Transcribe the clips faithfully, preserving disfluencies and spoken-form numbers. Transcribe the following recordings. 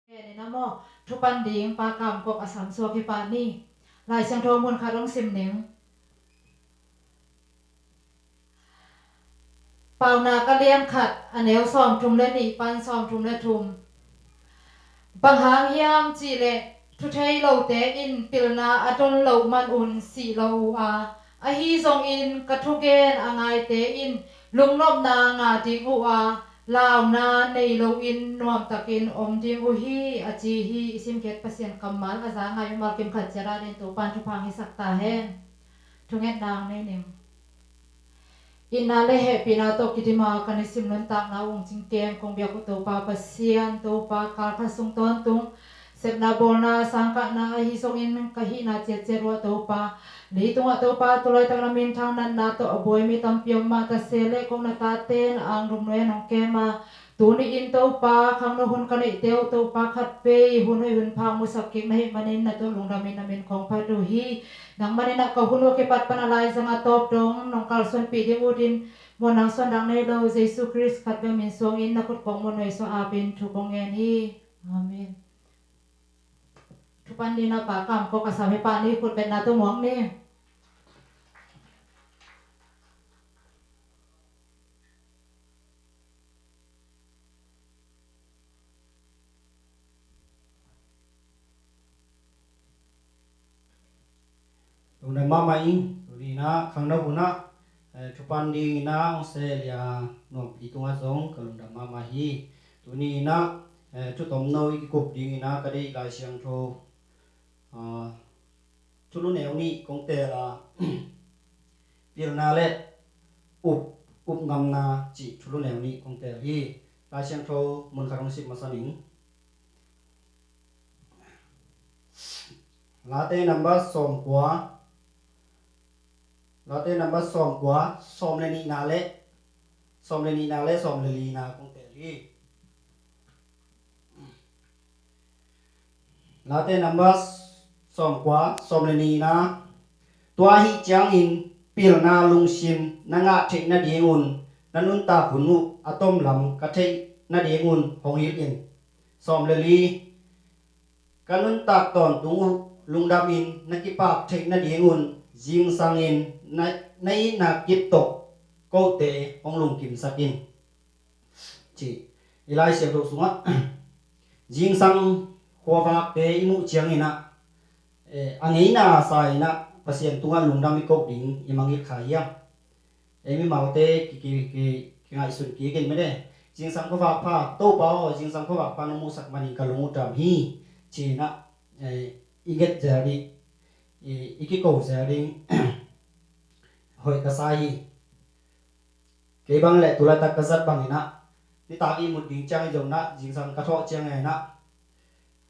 Ken in a maw, thupan ding Pa Kam Kok a sam suak hi pah ni. Lai Siangtho mun khat hong sim ning. Paunak a lian khat, a neu sawmthum le nih pan sawmthum le thum. Bang hang hiam cih leh, thu thei lote in pilna a ton loh manun sih lo uh a, ahi zongin ka thugen a ngaite in lungnopna ngah ding uh a, launa nei loin nuamtakin om ding uh hi, a ci hi. I simkhiat Pasian kammal a za ngai mimal kim khat ciat adingin Topa'n thupha hong hisak ta hen. Thungetna nei ning. Itna le hehpihna tawh kidim a ka nisim nuntakna ung cingkem kong biak uh Topa Pasian, Topa kal khat sung tawntung sepna bawlna sangkahna ahi zongin ka hihna ciatciat uh ah Topa, leitungah Topa tu laitak na minthang natna tawh a buai mi tampi om mah ta se leh, kong na tate'n a anglum nuai ah nong kem a, tuni in Topa, khangno hun ka neihte uh Topa, khat vei hun hoih hun pha musak kik na hih manin na tungah lungdamin na min kong phat uh hi. Nang manin ah ka hun uh a kipat pan a laizang a tawp dong nong kalsuanpih ding uh din, muan nang suan dang nei lo Jesu Khrist khat bek min suangin na khut kong muan nuai suang apin thu kong ngen hi. Amen. Thupan ding na Pa Kam Kok a sam hi pah ni, khut betna tawh muak ni. Lungdam mahmah ing. Tuni in ah khangno hun ah, eh, thupan ding in ah hong sel a nuampi tungah zong ka lungdam mahmah hi. Tuni in ah, eh, thu tomno i kikup ding in ah ka deih Lai Siangtho, ah, Thulu neu nih kong teel a, pilna le up, upngamna cih thulu neu nih kong teel hi. Lai Siangtho mun khat hong sim masa ning. Late number sawmkua, Late number sawmkua, sawm le nihna le, sawm le nihna le sawm le lina kong teel hi. Late number sawmkua, sawm le nihna. Tua ahih ciangin pilna lungsim na ngah theih nadingun na nuntak hun uh a tomlam ka theih nadingun hong hilh in. Sawm le li. Ka nuntak tawntung uh lungdamin na kipak theih nadingun zingsangin na, na itna kip tawh kote hong lungkimsak in. Ci. I Lai Siangtho sungah zingsang khuavakte i muh ciangin ah, eh, a ngeina sa in ah Pasian tungah lungdam i koh ding i mangngilh kha hiam? Ei mimalte ki, ki, ki, kingaihsun kik in mede. Zingsang khuavak pha, Topa aw, zingsang khuavak pha nong muhsak manin ka lung uh dam hi. Ci in ah, eh, i nget zel ding, i, i kiko zel ding hoih ka sa hi. Kei bang le tu laitak ka zat bangin ah, nitak ihmut ding ciang i zong in ah, zingsang ka thawh ciang in ah,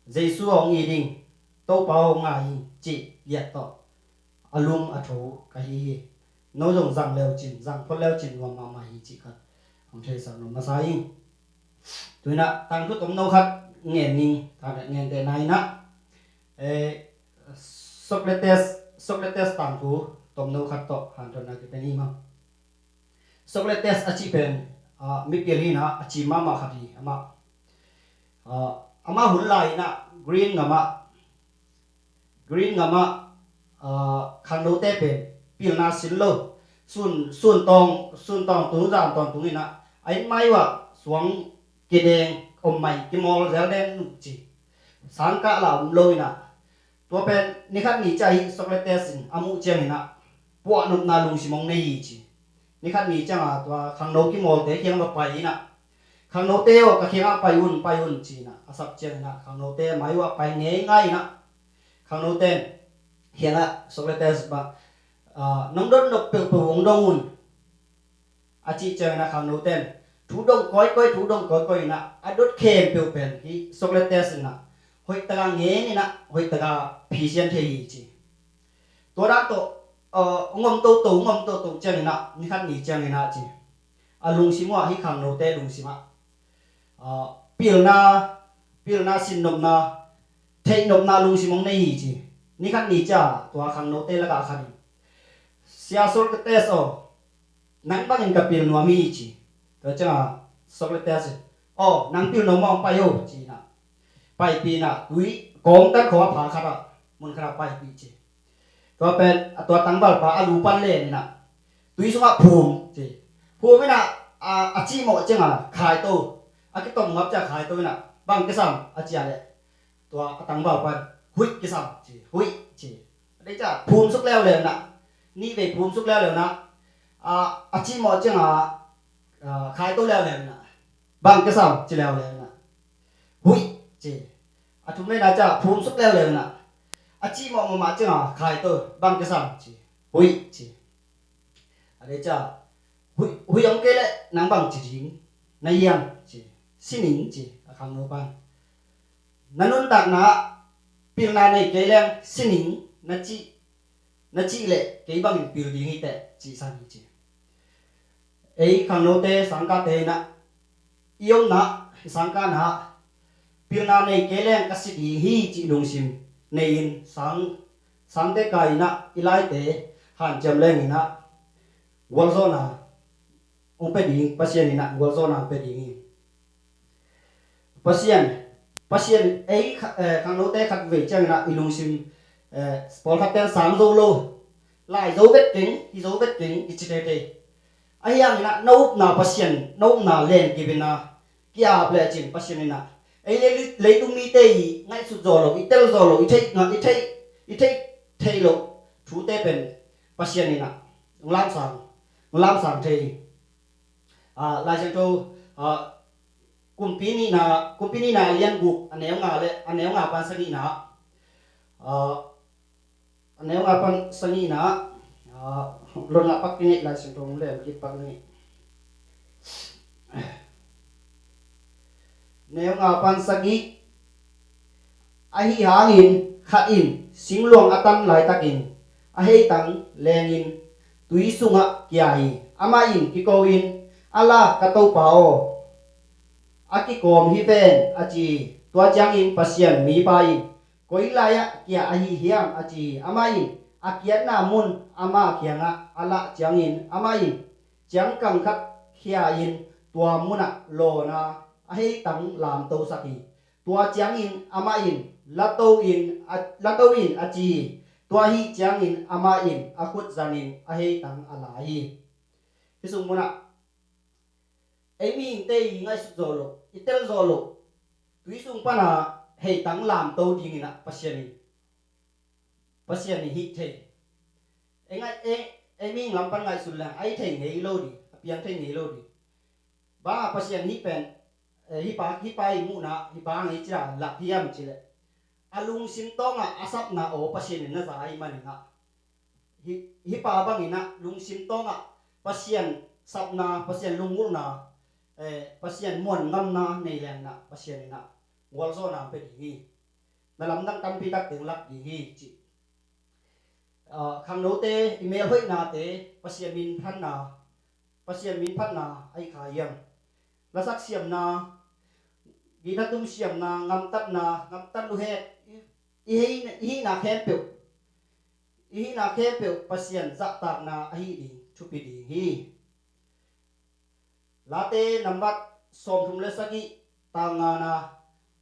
Jesu hong it ding, Topa hong ngai ing cih liat tawh a lum a tho ka hi hi. No zong zang leucin, zang phot leucin nuam mahmah hi cih khat hong theisak nuam masa ing. Tu in ah tangthu tomno khat ngen ning, tangthu ngen te na in ah, eh, Socrates, Socrates tangthu tomno khat tawh hanthawnna kipia ni maw. Socrates a cih pen, ah, mipil hi in ah, a cim mahmah khat hi amah. Ah, amah hun lai in ah Greek gam ah, Greek gam ah, ah, khangnote pen pilna sin lo. Sun, sun tawng, sun tawng tung, zan tawng tung in ah, a inn mai uh ah suang kideng om mai, kimawl zel den uh ci. Sangkah la om lo in ah, tua pen nikhat ni ciang hi Socrates in a muh ciangin ah puahnopna lungsim hong nei hi ci. Nikhat ni ciang a tua khangno kimawlte kiang va pai in ah, khangnote aw, ka kiangah pai un, pai un ci in ah a sap ciangin ah khangnote mai uh ah pai ngeingai in ah, khangnote in kiangah Socrates bang, ah, nong dot nop peuhpeuh hong dong un. A cih ciangin ah khangnote in thu dong kawikawi, thu dong kawikawi in ah a dot khempeuh pen hi Socrates in ah hoih taka ngen in ah hoih taka phisian thei hi ci. Tua dan tawh, uh, hong om toto, hong om toto ciangin ah nikhat ni ciangin ah ci, a lungsim uh ah, hih khangnote lungsim ah, uh, pilna, pilna sinnopna, theihnopna lungsim hong nei hi ci. Nikhat ni ciang tua khangnote lakah khat in, Sia Socrates aw, nang bangin ka pil nuam hi ci. Tua ciangah Socrates in, aw, nang pil nuam mah hong pai o ci in ah, paipih in ah, tui kawng tan khawng a pha khat ah, mun khat ah paipih ci. Tua pen a tua tangvalpa a lu pan len in ah, tui sungah phum ci. Phum in ah, a, a cihmawh ciangah khaito, a kitom ngap ciang khaito in ah, bang kisam a cih leh, tua a tangvalpa in huih kisam ci, huih ci. A deih ciang phum suk leuleu in ah, nih vei phum suk leuleu in ah, a, a cihmawh ciangah, a, khaito leuleu in ah, bang kisam ci leuleu in ah, huih ci. A thumna ciang phum suk leuleu in ah, a cihmawh mahmah ciangah khaito, bang kisam ci, huih ci. A deih ciang huih, huih om kei leh nang bang ci ding na hiam ci, si ning ci a khangnopa in. Na nuntakna ah pilna nei kei leng si ning na cih, na cih leh kei bangin pil ding hi teh, ci san hi ci. Ei khangnote, sangkahte in ah, i omna, i sangkahna ah pilna nei kei leng ka si ding hi cih lungsim nei in, sang, sangte kai in ah, i laite hanciam leng in ah, gualzawhna hong pia ding, Pasian in ah gualzawhna hong pia ding hi. Pasian, Pasian ei kha-, eh, khangnote khatvei ciangin ah i lungsim, eh, pawlkhatte in sang zo lo, lai zo vet keng, hi zo vet keng, i ci teitei. Ahi hangin ah na upna Pasian, na upna len kip in ah, ki-ap lecin Pasian in ah, ei lei-, leitung mite i ngaihsut zawh loh, i tel zawh loh, i theih ngah, i theih, i theih theih loh thute pen Pasian in ah hong lamsang, hong lamsang thei hi. Ah, Lai Siangtho, ah, Kumpi Nihna, Kumpi Nihna a lian guk, a neu nga le, a neu nga pan sagihna, ah, a neu nga pan sagihna, ah, lon ngah pak ning ei, Lai Siangtho lem kik pak ning ei. Neu nga pan sagih. Ahi hangin khat in singluang a tan laitakin a heitang lengin tui sungah kia hi. Amah in kiko in, "A la, ka Topa aw, a kikawm hi ven," a ci hi. Tua ciangin Pasian mipa in, "Koi lai-ah kia ahi hiam?" a ci hi. Amah in, "A kiatna mun ama kiangah a lah ciangin amah in ciangkang khat khia in tua munah lawn a, a heitang lamtosak hi. Tua ciangin amah in, 'La to in,' a, 'La to in,' a ci hi. Tua ahih ciangin amah in a khut zanin a heitang a la hi." Hih sung munah ei mihingte i ngaihsut zawh loh, i tel zawh loh tui sung pana heitang lamto dingin ah Pasian in, Pasian in hih thei. Ei ngai-, ei, ei mihing lam pan ngaihsun leng a hih thei ngei lo ding, a piang thei ngei lo ding. Bang a Pasian hih pen, eh, hih pa, hih pa i muhna, hih pa hang hih cina lak hiam cih leh, a lungsim tawngah a sapna aw Pasian in na za ahih manin ah, hih, hih pa bangin ah lungsim tawngah Pasian sapna, Pasian lunggulhna, eh, Pasian muan ngamna nei leng in ah Pasian in ah gualzawhna hong pia ding hi. Na lamdang tampi tak teng lak ding hi, ci. Ah, khangnote i melhoihnate Pasian minphatna, Pasian minphatna ahi kha hiam? Lasak siamna, gitna tum siamna, ngamtatna, ngamtat luhet, i, i hei, i hihna khempeuh, i hihna khempeuh Pasian zahtakna ahi ding thupi ding hi. Late nambat sawmthum le sagih, tang ngana,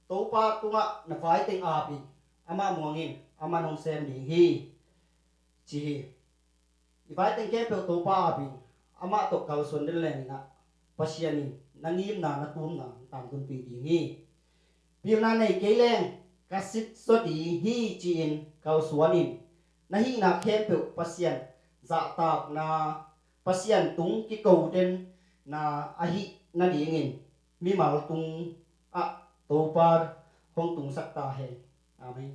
"Topa tungah na vaiteng ap in, amah muang in, amah in hong sem ding hi," ci hi. I vaiteng khempeuh Topa ap in, amah tawh kalsuan den leng in ah Pasian in na ngimna, na tumna hong tangtunpih ding hi. Pilna nei kei leng ka sit zaw ding hi ci-in kalsuan in, na hihna khempeuh Pasian zahtakna, Pasian tung kiko denna ahih nadingin mimal tungah Topa hong tungsak ta hen. Amen.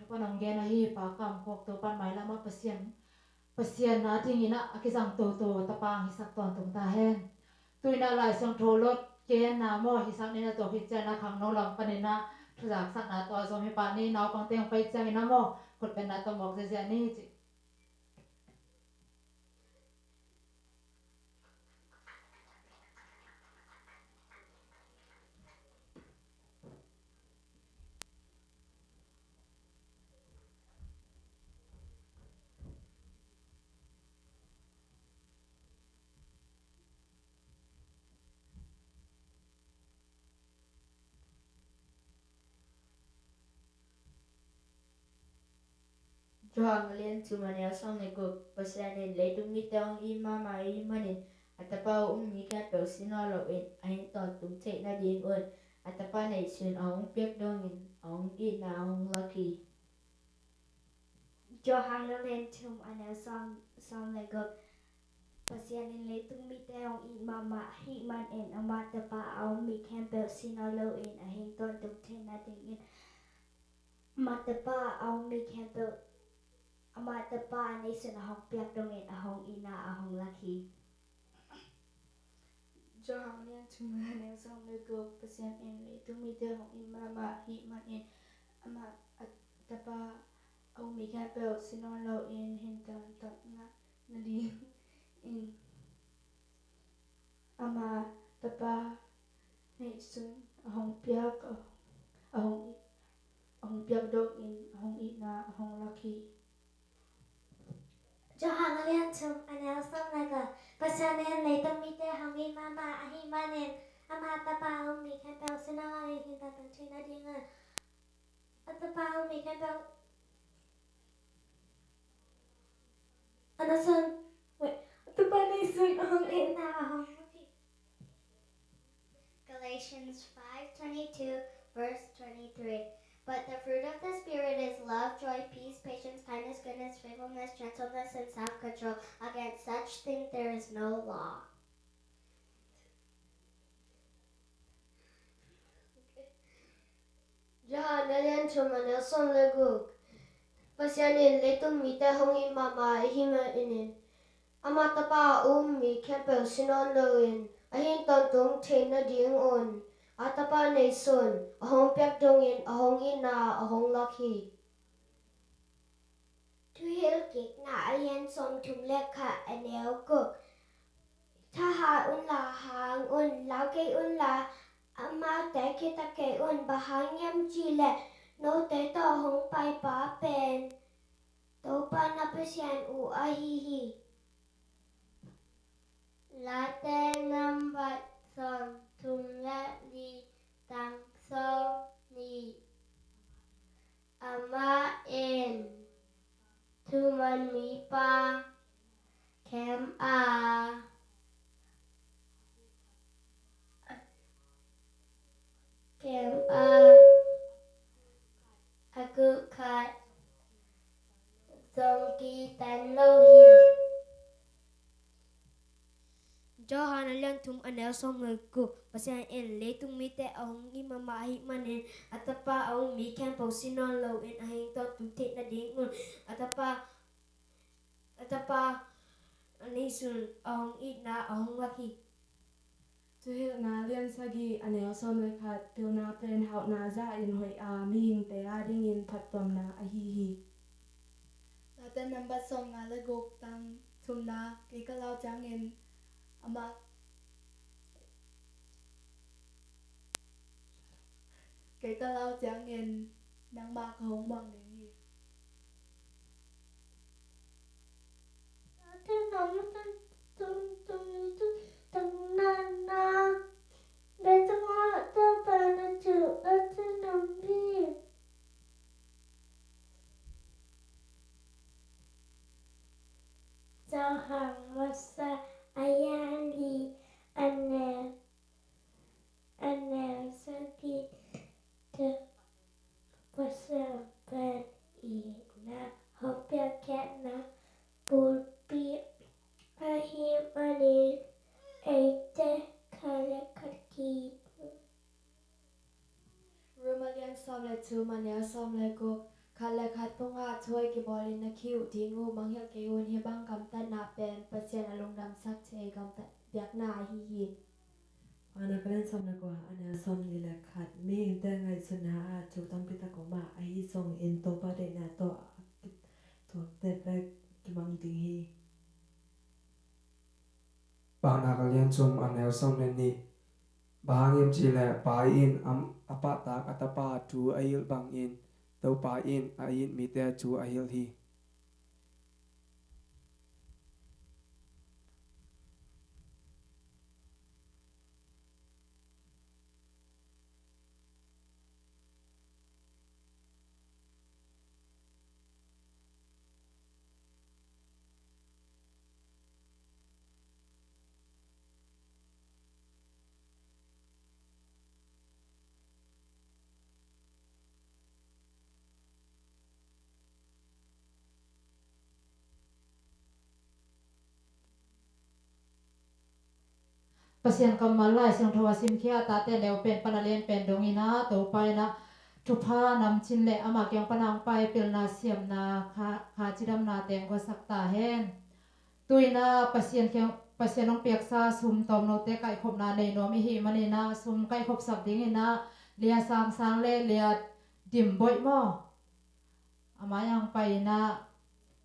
Topa nong gen ahi, Pa kamkhawk Topa, mailam ah Pasian, Pasian a dingin ah a kizang toto Tapa hong hisak tawntung ta hen. Tu-in ah Lai Siangtho lot genna maw, hisak ni na tawh khit ciangin ah khangno lam panin ah thuzaksakna tawh a zom hi pah ni. Naupangte hong pai ciangin ah maw, khutbetna tawh mawk ziahziah ni ci. Johan a lian thum a neu sawm le guk. Pasian in leitung mite hong it mahmah ahih manin a Tapa a um mi khempeuh si nawn loin a hing tawntung theih nadingun a Tapa neihsun a hong piak dongin a hong itna a hong lak hi. Johan a lian thum a neu sawm, sawm le guk. Pasian in leitung mite hong it mahmah ahih manin ama Tapa a um mi khempeuh si nawn loin a hing tawntung theih nadingin ama Tapa a um mi khempeuh, ama Tapa a neihsun a hong piak dongin a hong itna a hong lak hi. Johan a lian thum a neu sawm le guk. Pasian in leitung mite hong it mahmah ahih manin ama a Tapa a um mi khempeuh si nawn loin a hing tawntung theih nadingin ama Tapa neihsun a hong piak, a hong, a hong piak dongin a hong itna a hong lak hi. Johan a lian thum a neu sawm le guk. Pasian in leitung mite hong it mahmah ahih manin ama Tapa a um mi khempeuh si nawn loin a hing tawntung theih nadingun a Tapa a um mi khempeuh a neihsun, wait, a Tapa neihsun a hong itna a hong lak hi. Galatians five twenty-two, verse twenty-three. But the fruit of the Spirit is love, joy, peace, patience, kindness, goodness, faithfulness, gentleness, and self-control. Against such things there is no law. Johan a lian thum a neu sawm le guk. Pasian in leitung mite hong it mahmah ahih manin ama Tapa a um mi khempeuh si nawn loin a hing tawntung theih nadingun a Tapa neihsun a hong piak dongin a hong itna a hong lak hi. Thuhilhkikna a lian sawmthum le khat a neu guk. Thahat unla hang un, lau kei unla, amaute khitak kei un, bang hang hiam cih leh note tawh hong paipa pen Topa na Pasian uh ahi hi. Late nambat sawmthum le li, tang sawmnih. Amah in thuman mipa khem a, khem a, a kuh khat zong kiten lo hi. Johan a lian thum a neu sawm le guk. Pasian in leitung mite a hong it mahmah ahih manin a Tapa a um mi khempeuh si nawn loin a hing tawntung theih nadingun a Tapa, a Tapa a neihsun a hong itna a hong lak hi. Thuhilhna lian sagih a neu sawm le khat. Pilna pen hauhna zahin hoih a, mihingte adingin phattuamna ahi hi. Late nambat sawmnga le guk, tang thumna. Kei ka lau ciangin amah, kei ka lau ciangin nangmah ka hong muang ding hi. Late nambat sawmthum le thum, tang nihna. Bethlehem, Topa na thu a thanom hi. Johan masa a lian li a neu, a neu sagih. Pasian pen itna, hong piakkhiatna bulpi ahih manin eite khat le khat ki Rom a lian sawm le thum a neu sawm le guk. Khat le khat tungah thu hoih kibawlin na khih uh ding uh mangngilh kei un. Hih bang gamtatna pen Pasian a lungdamsak thei gamtat biakna ahi hi. Paunak a lian sawm le kua a neu sawmnih le khat. Mihingte ngaihsutna ah thu tampi tak om a, ahi zongin Topa deihna tawh a kithuakte bek kimang ding hi. Paunak a lian thum a neu sawm le nih. Bang hang hiam cih leh Pa in am-, a pahtak a Tapa thu a hilh bangin Topa in a it mite thu a hilh hi. Pasian kammal Lai Siangtho a simkhia a tate neu pen pan a lian pen dongin ah Topa in ah thupha namcin le ama kiang pan a hong pai pilna siamna kha, kha cidamnate hong guasak ta hen. Tu-in ah Pasian kiang, Pasian hong piaksa sum tawmnote kaihkhopna nei nuam i hih manin ah sum kaihkhopsak dingin ah lia sangsang le lia dimboih maw? A mai-ah hong pai-in ah,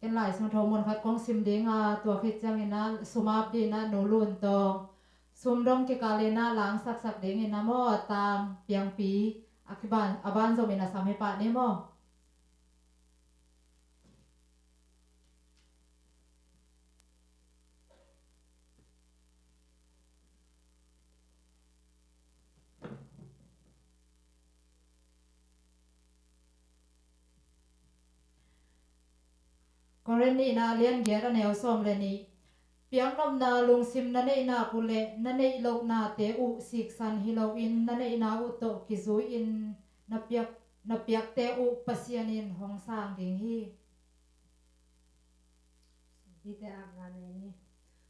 ken Lai Siangtho mun khat kong sim ding a, tua khit ciangin ah sum ap dingin ah Nu Lun Tawng, sum dong kikalin ah langsaksak dingin ah maw, Tang Piangpi, a kiban, a banzom in a sam hi pah ni maw? Korin nihna a lian giat a neu sawm le nih. Piaknopna lungsim na neih nak uh leh na neih lohnate uh siksan hi loin na neihna uh tawh kizui-in na piak, na piakte uh Pasian in hong sang ding hi. Sawmpite apna nei ni.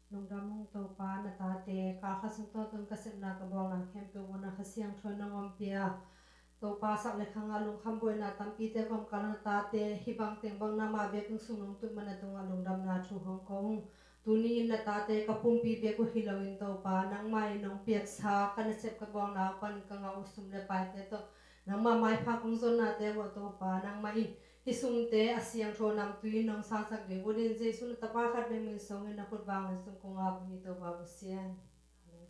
Lungdam ung Topa, na tate kal khat sung tawntung ka sepna ka bawlna khempeuh munah Kha Siangtho in nong ompih a, Topa sak le khangah lungkham buaina tampite kawmkal ah na tate hih bang teng bang nangmah biakinn sung nong tut man a tungah lungdamna thu hong ko ung. Tuni-in na tate ka pumpi bek uh hi loin Topa, nangmah in nong piaksa ka nasep ka bawlna uh pan ka ngah uh sum le paite tawh nangmah maipha kong zonnate uh ah Topa, nangmah in hih sumte a siangtho namtui in nong sangsak ding uh in Jesu na tapa khat bek min sungin na khut vang le sung kong ap uh hi Topa Pasian. Amen.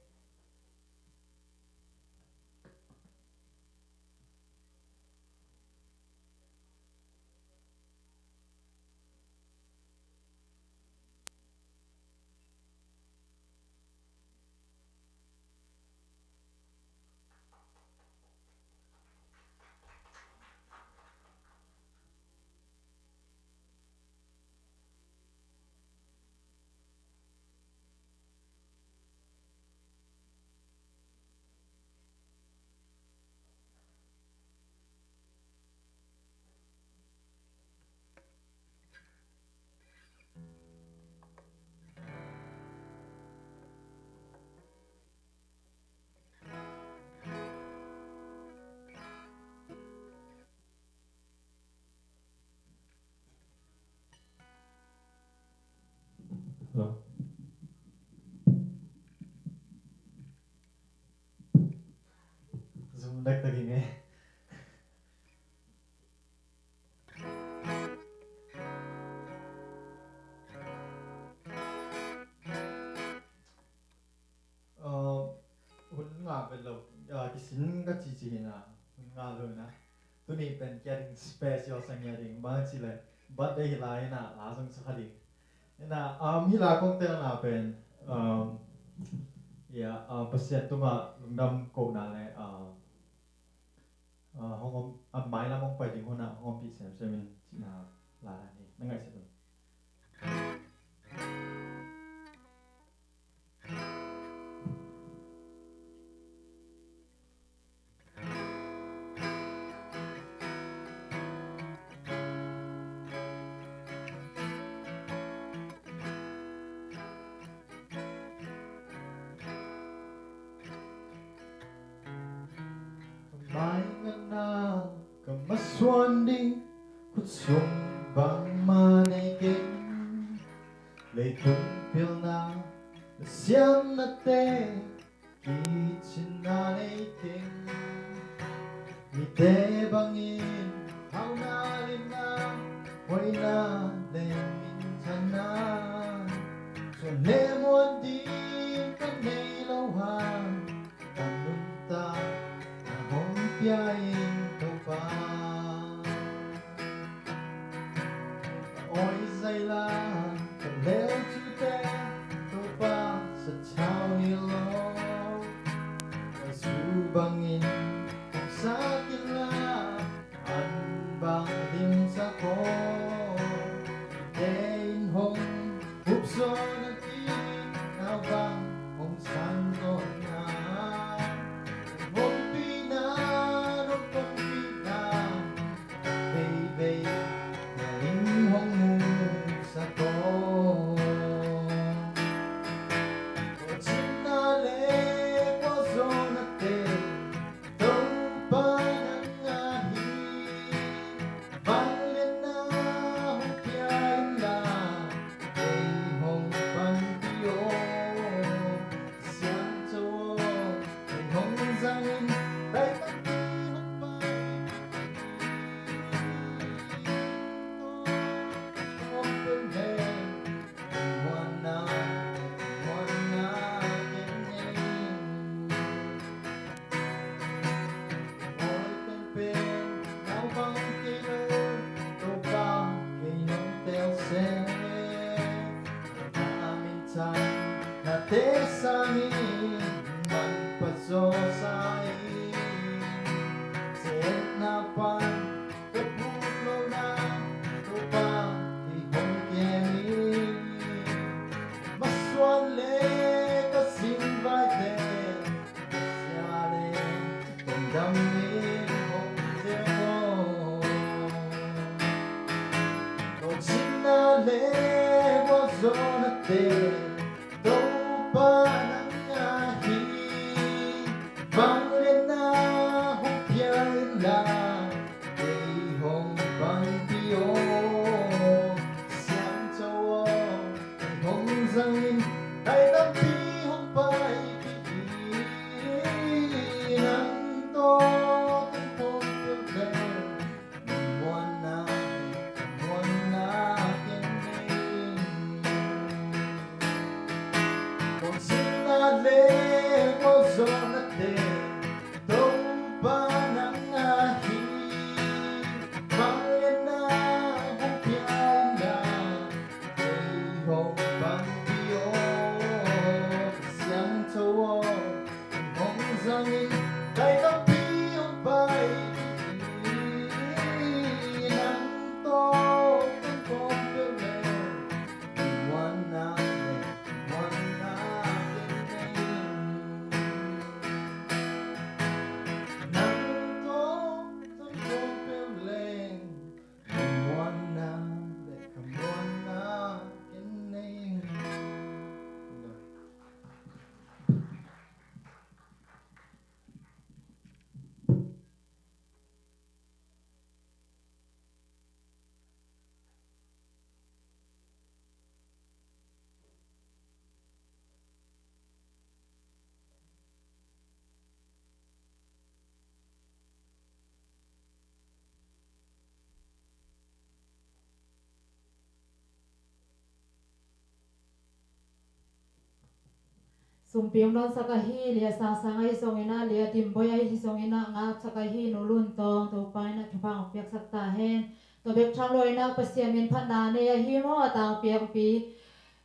Hello. Zoom dektak ing e. Uh, hun ngah vet lo, uh, kisin ka cici hi na, hun ngah lo hi na. Tuni pen kia ding special sang ia ding, bang ci le, birthday hi lai hi na, la zong sa kha ding. Hi na, um, hi la kong telna pen, um, ia, uh, Pasian tungah lungdam kohna le, um, uh, hong om, uh, mailam hong pai ding hun ah hong ompih semsem in cihna la hi, na ngaihsut un. Mai ngan na ka masuan ding, khut sung bangmah nei keng. Leitung pilna na siamnate kicinna nei keng. Mite bangin hauna limna, hoihna le minthanna, suan le muan ding ka nei lo hang, ka nuntak na hong pia in Topa. Oi zaila ka leu cute Topa sathau ni lo. Ka zu bangin hong sak in la, an bang limsak aw. Te in hong upsawn a ki nau bang hong san tawn na. Hong pina, hong pina, baby, na lim hong musak aw. Aw cimna le te sangin manpha zawsa in, sa etna pan ka phut lohna Topa i hong kem in, masuan le ka singvaite, sia le tondam in hong tel aw. Lawhcinna le gualzawhnate Topa nang a hi. Vangliatna hong pia inla, kei hong panpih aw. Siangtho aw, kei hong zangin, kai tampi hong paipih in. Nang tawh kan khawm peuhmah, muanna, muanna ken nei. Lawhcinna le gualzawhnate Topa nang a hi. Vangliatna hong pia inla, kei hong panpih aw. Siangtho aw, hong zangin, kai tampi hong paipih in. Nang tawh kan khawm peuhmah, muanna le muanna ken nei. Nang tawh kan khawm peuhmah, muanna le muanna ken nei. Sumpi hong donsak ahi, lia sangsangai zongin ah, lia dimboi ahi zongin ah, ngaksak ahi Nu Lun Tawng, Topa in ah thupha hong piaksak ta hen. Tua bek tham lo in ah, Pasian min phatna nei ahi maw, a tangpiakpi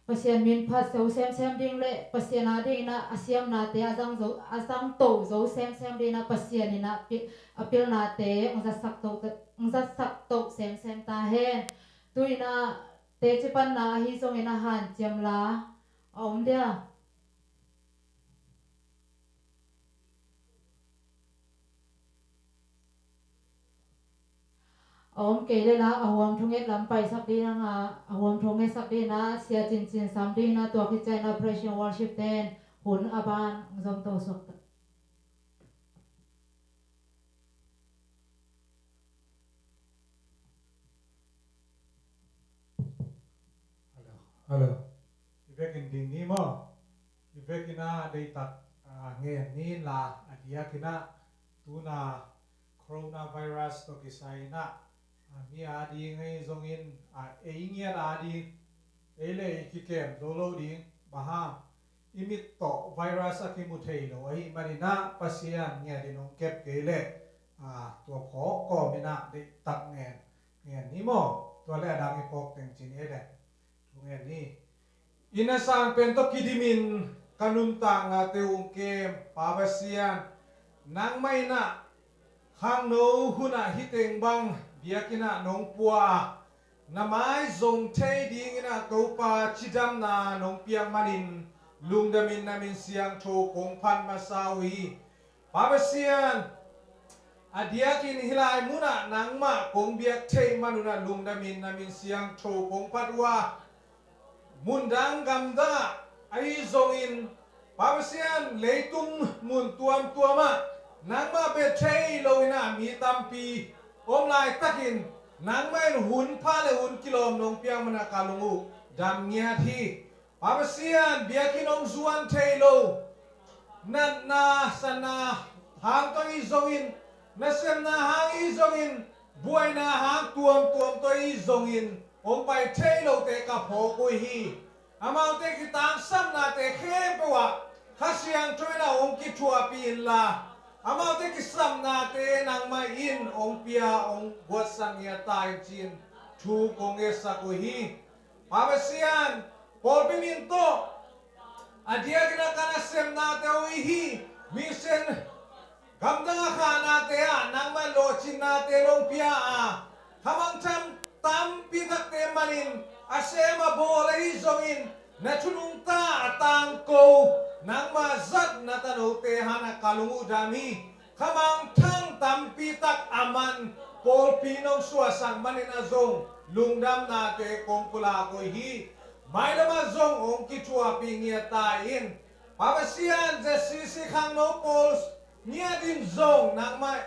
Pasian min phat zo semsem ding le Pasian a dingin ah a siamnate a zang zo, a zang to zo semsem dingin ah Pasian in ah pi-, a pilnate hong zatsak to, hong zatsak to semsem ta hen. Tu in ah teci panna ahi zongin ah hanciam la a om dia. A om kei le la, a huam thunget lam paisak ding a, a huam thungetsak ding a, sia cincin sam ding a, tua khit ciangin a praise and worship ten hun a ban zom to suak ta. Hello. Hello. I vekin ding ni maw? I vekin a deitak, ah, ngen ni la, a diakin a tuna coronavirus tawh kisai in a, ah, mi a ding ei zongin, ah, ei ngiat a ding, ei le ei kikem zo lo ding, bang hang i mit tawh virus a kimu thei lo ahih manin a, Pasian ngiat in hong kep kei leh, ah, tua phawk kawmin a deitak ngen, ngen ni maw? Tua le a dang i phawk teng ci ni ei le. Thu ngen ni. I na sang pen tawh kidimin ka nuntaknate hong kem, Pa Pasian, nangmah in a khangno hun a hih teng bang biakinn ah nong pua a, na mai zong thei dingin a Topa cidamna nong piak manin lungdamin na min siangtho kong phat masa uh hi. Pa Pasian, a diakin hih lai mun ah nangmah kong biak theih man un a lungdamin na min siangtho kong phat uh a, mundang gamdang ah ahi zongin, Pa Pasian, leitung mun tuamtuam ah nangmah bia thei lo in a mi tampi om laitakin, nangmah in hun pha le hun kilawm nong piak man a ka lung uh dam ngiat hi. Pa Pasian, biakinn hong zuan thei lo, natna sanna hang tawh i zongin, nasemna hang i zongin, buaina hang tuamtuam tawh i zongin, hong pai thei lote ka phawk uh hi. Amaute kitangsapnate khempeuh ah Kha Siangtho in a hong kithuahpih inla, amaute kisapnate nangmah in hong pia, hong buatsak ngiat ta in ci-in thu kong ngetsak uh hi. Pa Pasian, pawlpi min tawh A diakin a ka nasemnate uh hi, mission gamdang a khanate ah nangmah lawhcinnate nong pia a, khamangthang tampi takte manin a sem a bawl ahi zongin, na thu nungta a tangko nangmah zat na tanote hangin a ka lung uh dam hi. Khamangthang tampi tak a man pawlpi nong suahsak manin a zong lungdamnate kong pulak uh hi. Mailam ah zong hong kithuahpih ngiat ta in, Pa Pasian, Z C C khangno pawl ngiat in zong nangmah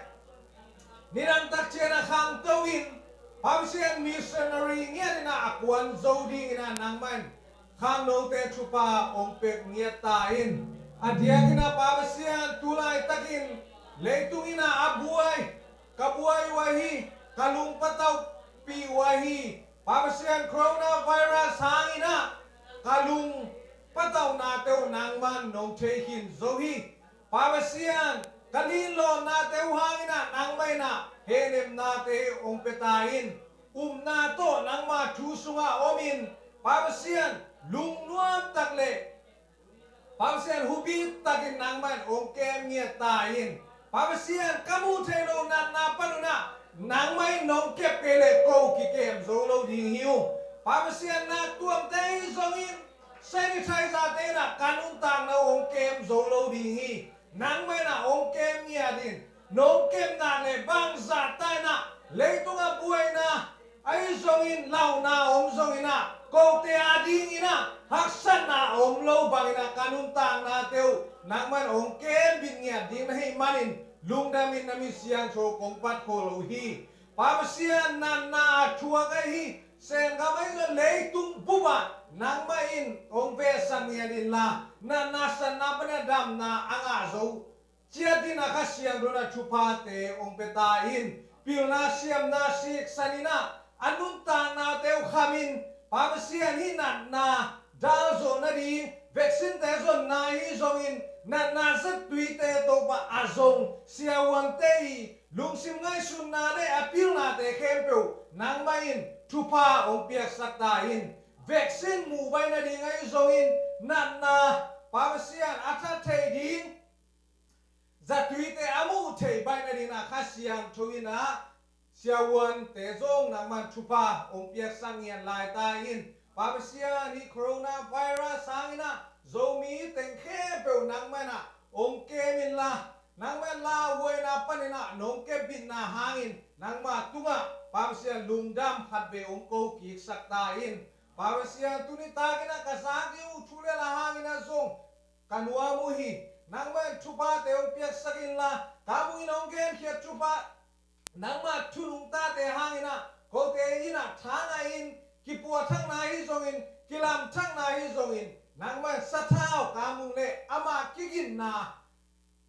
nidang tak ciang a khangto in, Pa Pasian, missionary ngiat in a kuan zo dingin a nangmah in khangnote thupha hong pia ngiat ta in. A diakin a Pa Pasian, tu laitakin leitung in a buai, ka buai uh ahi, ka lung patauhpih uh ahi, Pa Pasian, coronavirus hangin a ka lung patauhnate uh nangmah in nong thei khin zo hi. Pa Pasian, ka linlawnnate uh hangin a nangmah in a hehnemnate hong pia ta in. Upna tawh nangmah thu sungah om in, Pa Pasian, lungnuam tak le Pa Pasian, hupih takin nangmah in hong kem ngiat ta in. Pa Pasian, ka muh theih loh natna pan un a nangmah in nong kep kei leh ko kikem zo lo ding hi uh. Pa Pasian, nak tuamte ahi zongin, sanitizer-te in a ka nuntakna uh hong kem zo lo ding hi. Nangmah in a hong kem ngiat in, nong kepna le bangzah ta in a leitung a buaina ahi zongin, launa om zongin a, kote a dingin a haksatna om lo bangin a ka nuntaknate uh nangmah in hong kembit ngiat ding na hih manin lungdam in na mi siangtho kong phat khol uh hi. Pa Pasian, natna a thuak ahi Sengam ahi zong leitung bup ah nangmah in hong vehsak ngiat inla, natna satna pan a damna a ngah zo ciat in a Kha Siangtho in a thuphate hong pia ta in. Pilna siamna siksan in a, a nuntaknate uh kham in, Pa Pasian, hih natna dal zawh nading, vaccine-te zonna ahi zongin, natna zattuite Topa a zong siavuante i lungsim ngaihsutna le a pilnate khempeuh nangmah in thupha hong piaksak ta in. Vaccine muh baih nading ahi zongin, natna, Pa Pasian, a that theih ding zattuite a muh theih baih nading a Kha Siangtho in a siavuante zong nangmah in thupha hong piaksak ngiat lai ta in. Pa Pasian, hih coronavirus hangin a Zomi teng khempeuh nangmah in a hong kem inla, nangmah in lauhuaina panin a nong kepbitna hangin nangmah tungah, Pa Pasian, lungdam khatvei hong ko kiksak ta in. Pa Pasian, tuni takin a ka zak ding uh thu le la hangin a zong ka nuam uh hi. Nangmah in thuphate hong piaksak inla, ka mungin hong genkhiat thupha, nangmah thu nungtate hangin a kote in a thangah in, kipuahthakna ahi zongin, kilamthakna ahi zongin, nangmah in sathau ka mung le amah kigitna,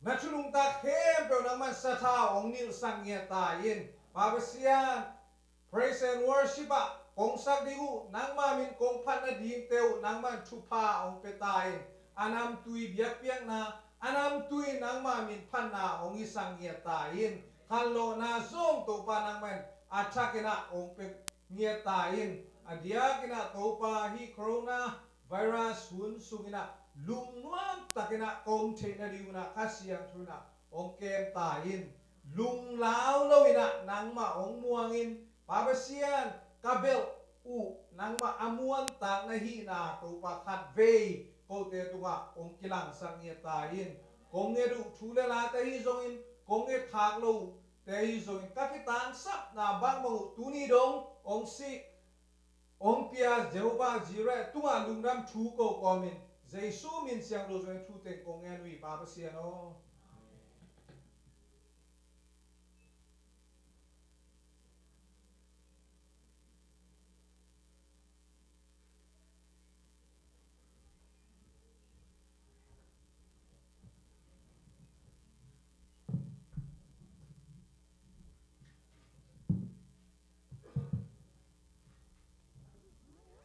na thu nungta khempeuh nangmah in sathau hong nilhsak ngiat ta in. Pa Pasian, praise and worship ah kong sak ding uh, nangmah min kong phat nadingte uh nangmah in thupha hong pia ta in. A namtui biakpiakna, a namtui nangmah min phatna hong hisak ngiat ta in. Khanlawhna zong Topa nangmah in a thakin a hong pia ngiat ta in. A diakin a Topa, hih coronavirus hun sungin a lungnuam takin a ka om theih nading un a Kha Siangtho in a hong kem ta in. Lunglau lo in a nangmah hong muang in, Pa Pasian, ka belh uh nangmah a muantak na hihna Topa khatvei kote tungah hong kilangsak ngiat ta in. Kong nget uh thu le late ahi zongin, kong nget khak lo uh te ahi zongin, ka kitangsapna bangbang uh tuni dong hong si, hong pia Jehovah Jireh tungah lungdam thu ko kawmin, Jesu min siangtho zong in thu teng kong ngen uh hi, Pa Pasian aw.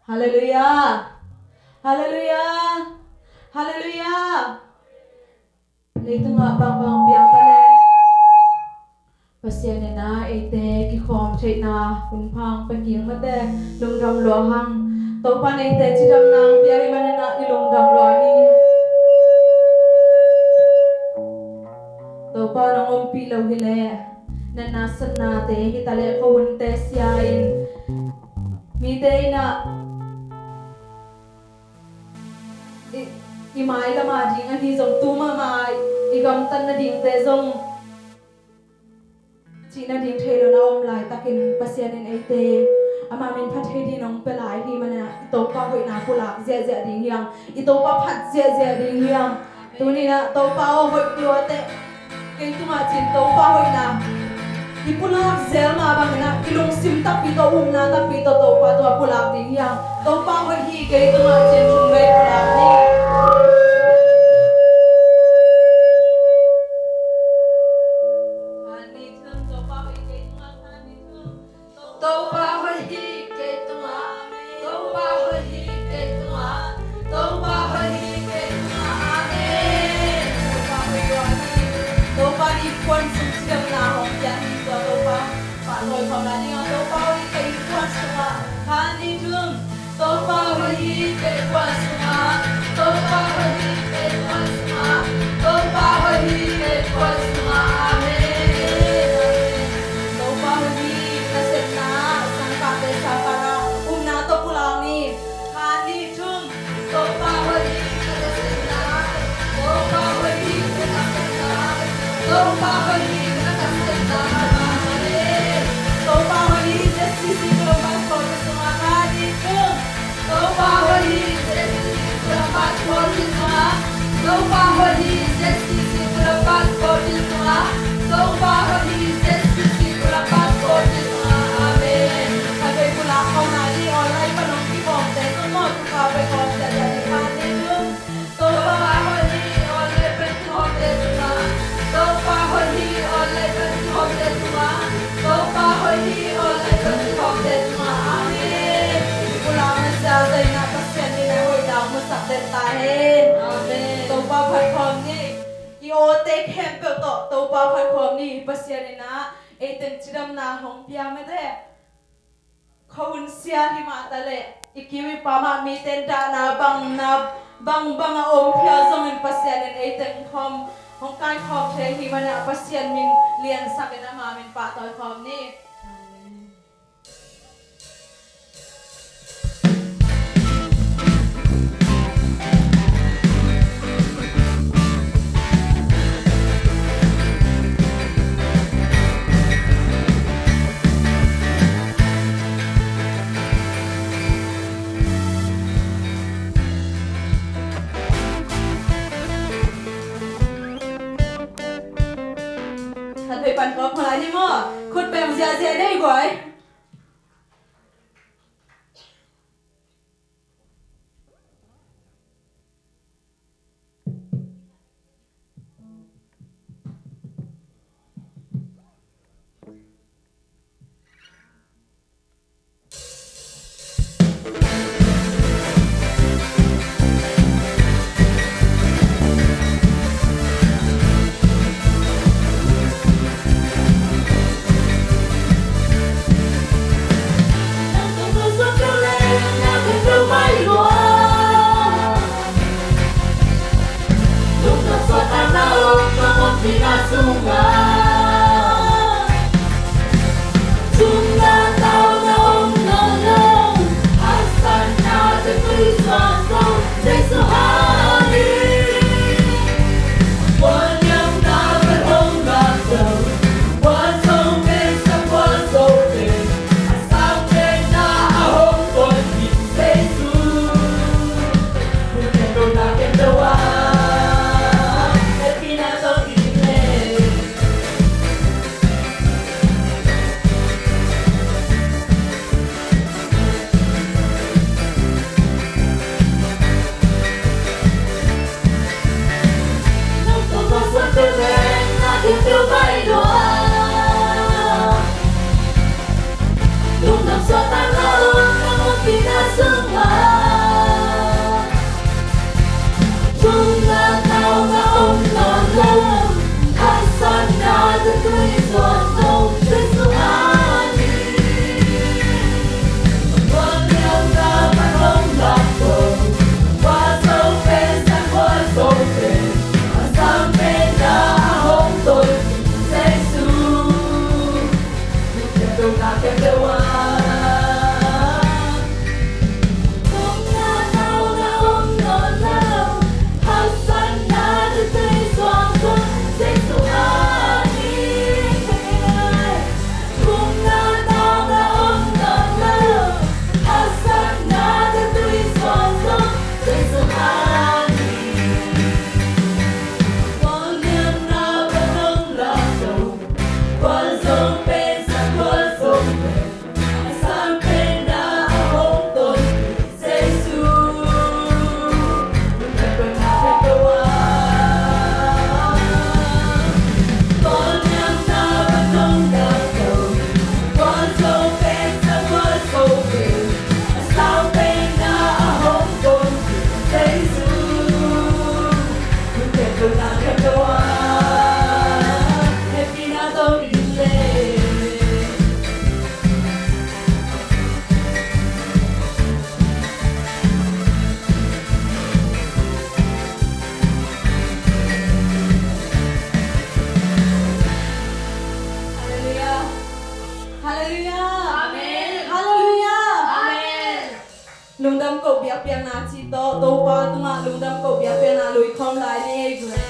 Halleluiah. Halleluiah. Halleluiah. Leitungah bangbang piang ta le, Pasian in a eite kikhawm theihna hun phang paking mate lungdam lua hang. Topa in eite cidamna pia hi manin a i lungdam lua hi. Pa nong ompih lo hileh natna satnate hi taleh khuahunte sia-in mite in ah i, i mailam a ding ahi zong tu mahmah i gamtat nadingte zong cih nading thei lo na om laitakin Pasian in eite ama min phat thei ding nong pia lai hi manin ah i Topa hoihna pulak ziahziah ding hi hang. I Topa phat ziahziah ding hi hang. Tuni-in ah Topa aw hoih lua teh kei tungah cin Topa hoihna i pulak zel mah bangin ah i lungsim takpi tawh upna takpi tawh Topa tungah pulak ding hi hang. Topa hoih hi kei tungah cin thum vei pulak ni. Khan ni thum Topa hoih hi kei tungah, khan ni thum. Topa hoih hi kei tungah, Topa hoih hi kei tungah, Topa hoih hi kei tungah. Amen. Topa hoih hi. Topa in innkuan sung cidamna hong pia hi. Tua Topa pahtawi khawm lai ding a, Topa hoih hi kei innkuan sungah, khan ni thum. Topa hoih hi kei innkuan sungah, Topa hoih hi kei innkuan sungah, Topa hoih hi kei innkuan sungah. Amen. Amen. Topa hoih hi. Nasepna sangkahte sangkahna upna tawh pulak ni. Khan ni thum. Topa hoih hi ka nasepna. Topa hoih hi ka nasepna. Topa hoih hi ka nasepna. Amen. Topa hoih hi Z C C Columbus Kote sungah, khan ni thum. Topa hoih hi Z C C Columbus Kote sungah. Topa hoih hi Z C C Columbus Kote sungah. Topa hoih hi Z C C Columbus Kote sungah. Amen. Khatvei pulak khawm lai ni. Online pan hong kikhawmte zong maw, tu khatvei khawm ziahziah ni. Khan ni thum. Topa hoih hi online pan kikhawmte sungah. Topa hoih hi online pan kikhawmte sungah. Topa hoih hi online pan kikhawmte sungah. Amen. Pulakna ziahziah in ah Pasian min a hoihna hong musak den ta hen. Amen. Topa phat khawm ni. I awte khempeuh tawh Topa phat khawm ni. Pasian in ah ei teng cidamna hong pia mete. Khuahun sia hi mah taleh i kiu i pam ah mite in dahna bangna bangbang a om phial zongin Pasian in ei teng khawm hong kaikhawm thei hi manin ah Pasian min liansak in ama min pahtawi khawm ni. Amen. Khatvei pan kawm lai ni maw. Khut beng ziahziah nei guai. Lungdam ko biakpiakna cih tawh Topa tungah lungdam ko biakpiakna lui khawm lai ni ei.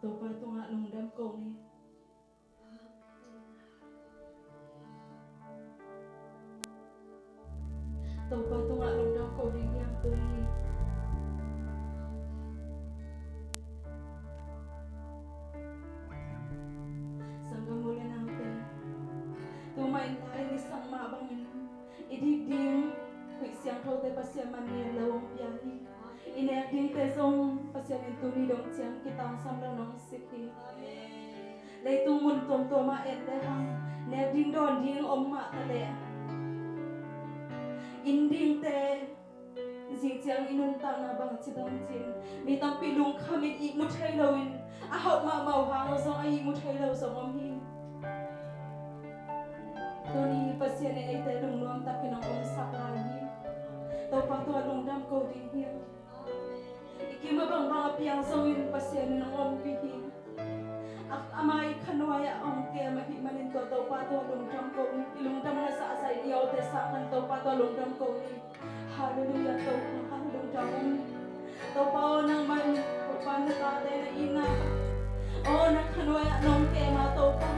Topa tungah lungdam ko ni. Topa tungah lungdam ko ding hiam tuni? Sanggam u le naute, tu mah in lai ni sang mah bangin i dik ding huih siangthote Pasian man ni a lo hong pia hi. I nek dingte zong Pasian in tuni dong ciang kitangsam lo nong sik hi. Leitung mun tuamtuam ah et le hang, nek ding dawn ding om mah ta leh, inn dingte zing ciang i nuntakna bang ci dong cin, mi tampi lungkham in ihmu thei loin a hauh mahmah uh hang zong a ihmu thei lo zong om hi. Tuni Pasian in eite lungnuam takin hong omsak lai hi. Topa tungah lungdam ko ding hiam? I kim a bangbang a piang zongin Pasian in hong ompih hi. A, ama i khanuai ah hong kem ahih manin tua Topa tungah lungdam ko ni. I lungdamna zahzah i awte sang khan Topa tungah lungdam ko ni. Halleluiah, Topa, halleluiah, Topa. Topa aw, nangmah in Topa na tate na itna, aw, na khanuai ah nong kem a Topa,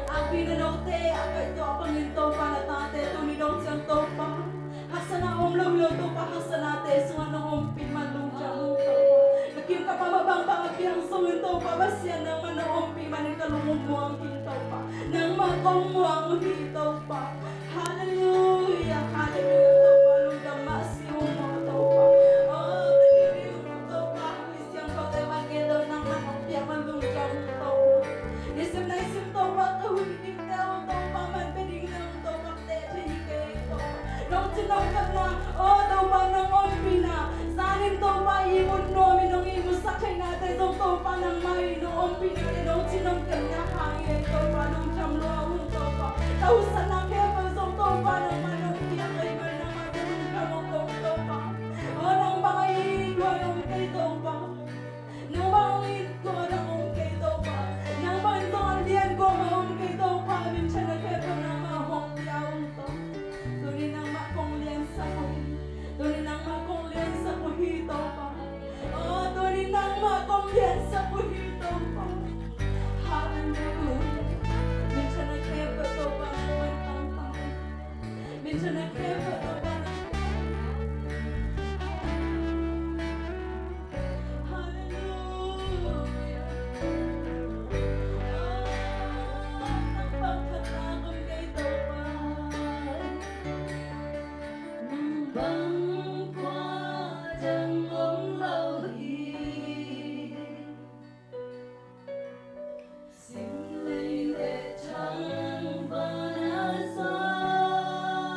a pi na note a kaihtuah bangin Topa na tate tuni dong ciang Topa haksatna om lo hi lo Topa, haksatnate sungah nong ompih man lungdam ung Topa. Na kim ka pam a bangbang a piang sungin Topa Pasian nangmah nong ompih manin ka lung muang hi Topa. Nangmah kong muang uh hi Topa. Halleluiah, halleluiah, Topa lungdam mah si ung maw Topa. Aw, ka ding ding Topa, huih siangthote man ngei lo nangmah nong piak man lungdam Topa. Nisim naisim Topa, ka huih dingte uh Topa man pia ding nang Topa teh thei hi kei Topa. Nong cin nong kepna, aw Topa nong ompihna, zanin Topa ihmu nuamin nong ihmusak theihnate zong Topa nangmah in nong ompihna le nong cin nong kepna hang hi ei Topa, lungdam lua ung Topa. Ka huhsatna khempeuh zong Topa nangmah nong piak ahih manin nangmah ka lungdam ung kong Topa. Aw nang bang a it gual om kei Topa. Nang bang a it gual a om kei Topa. Nang bang zong a lian gual a om kei Topa. Minthanna khempeuh nangmah hong pia ung Topa. Tuni nangmah kong liansak uh hi. Tuni nangmah kong liansak uh hi Topa. Aw, tuni nangmah kong liansak uh hi Topa. Halleluiah. Minthanna khempeuh Topa nangmah tangtang. Minthanna khempeuh Topa nangmah. Halleluiah. Aw, nang bang khat na om kei Topa. Nang bang kua dang om lo hi. Simlei le thangvana zong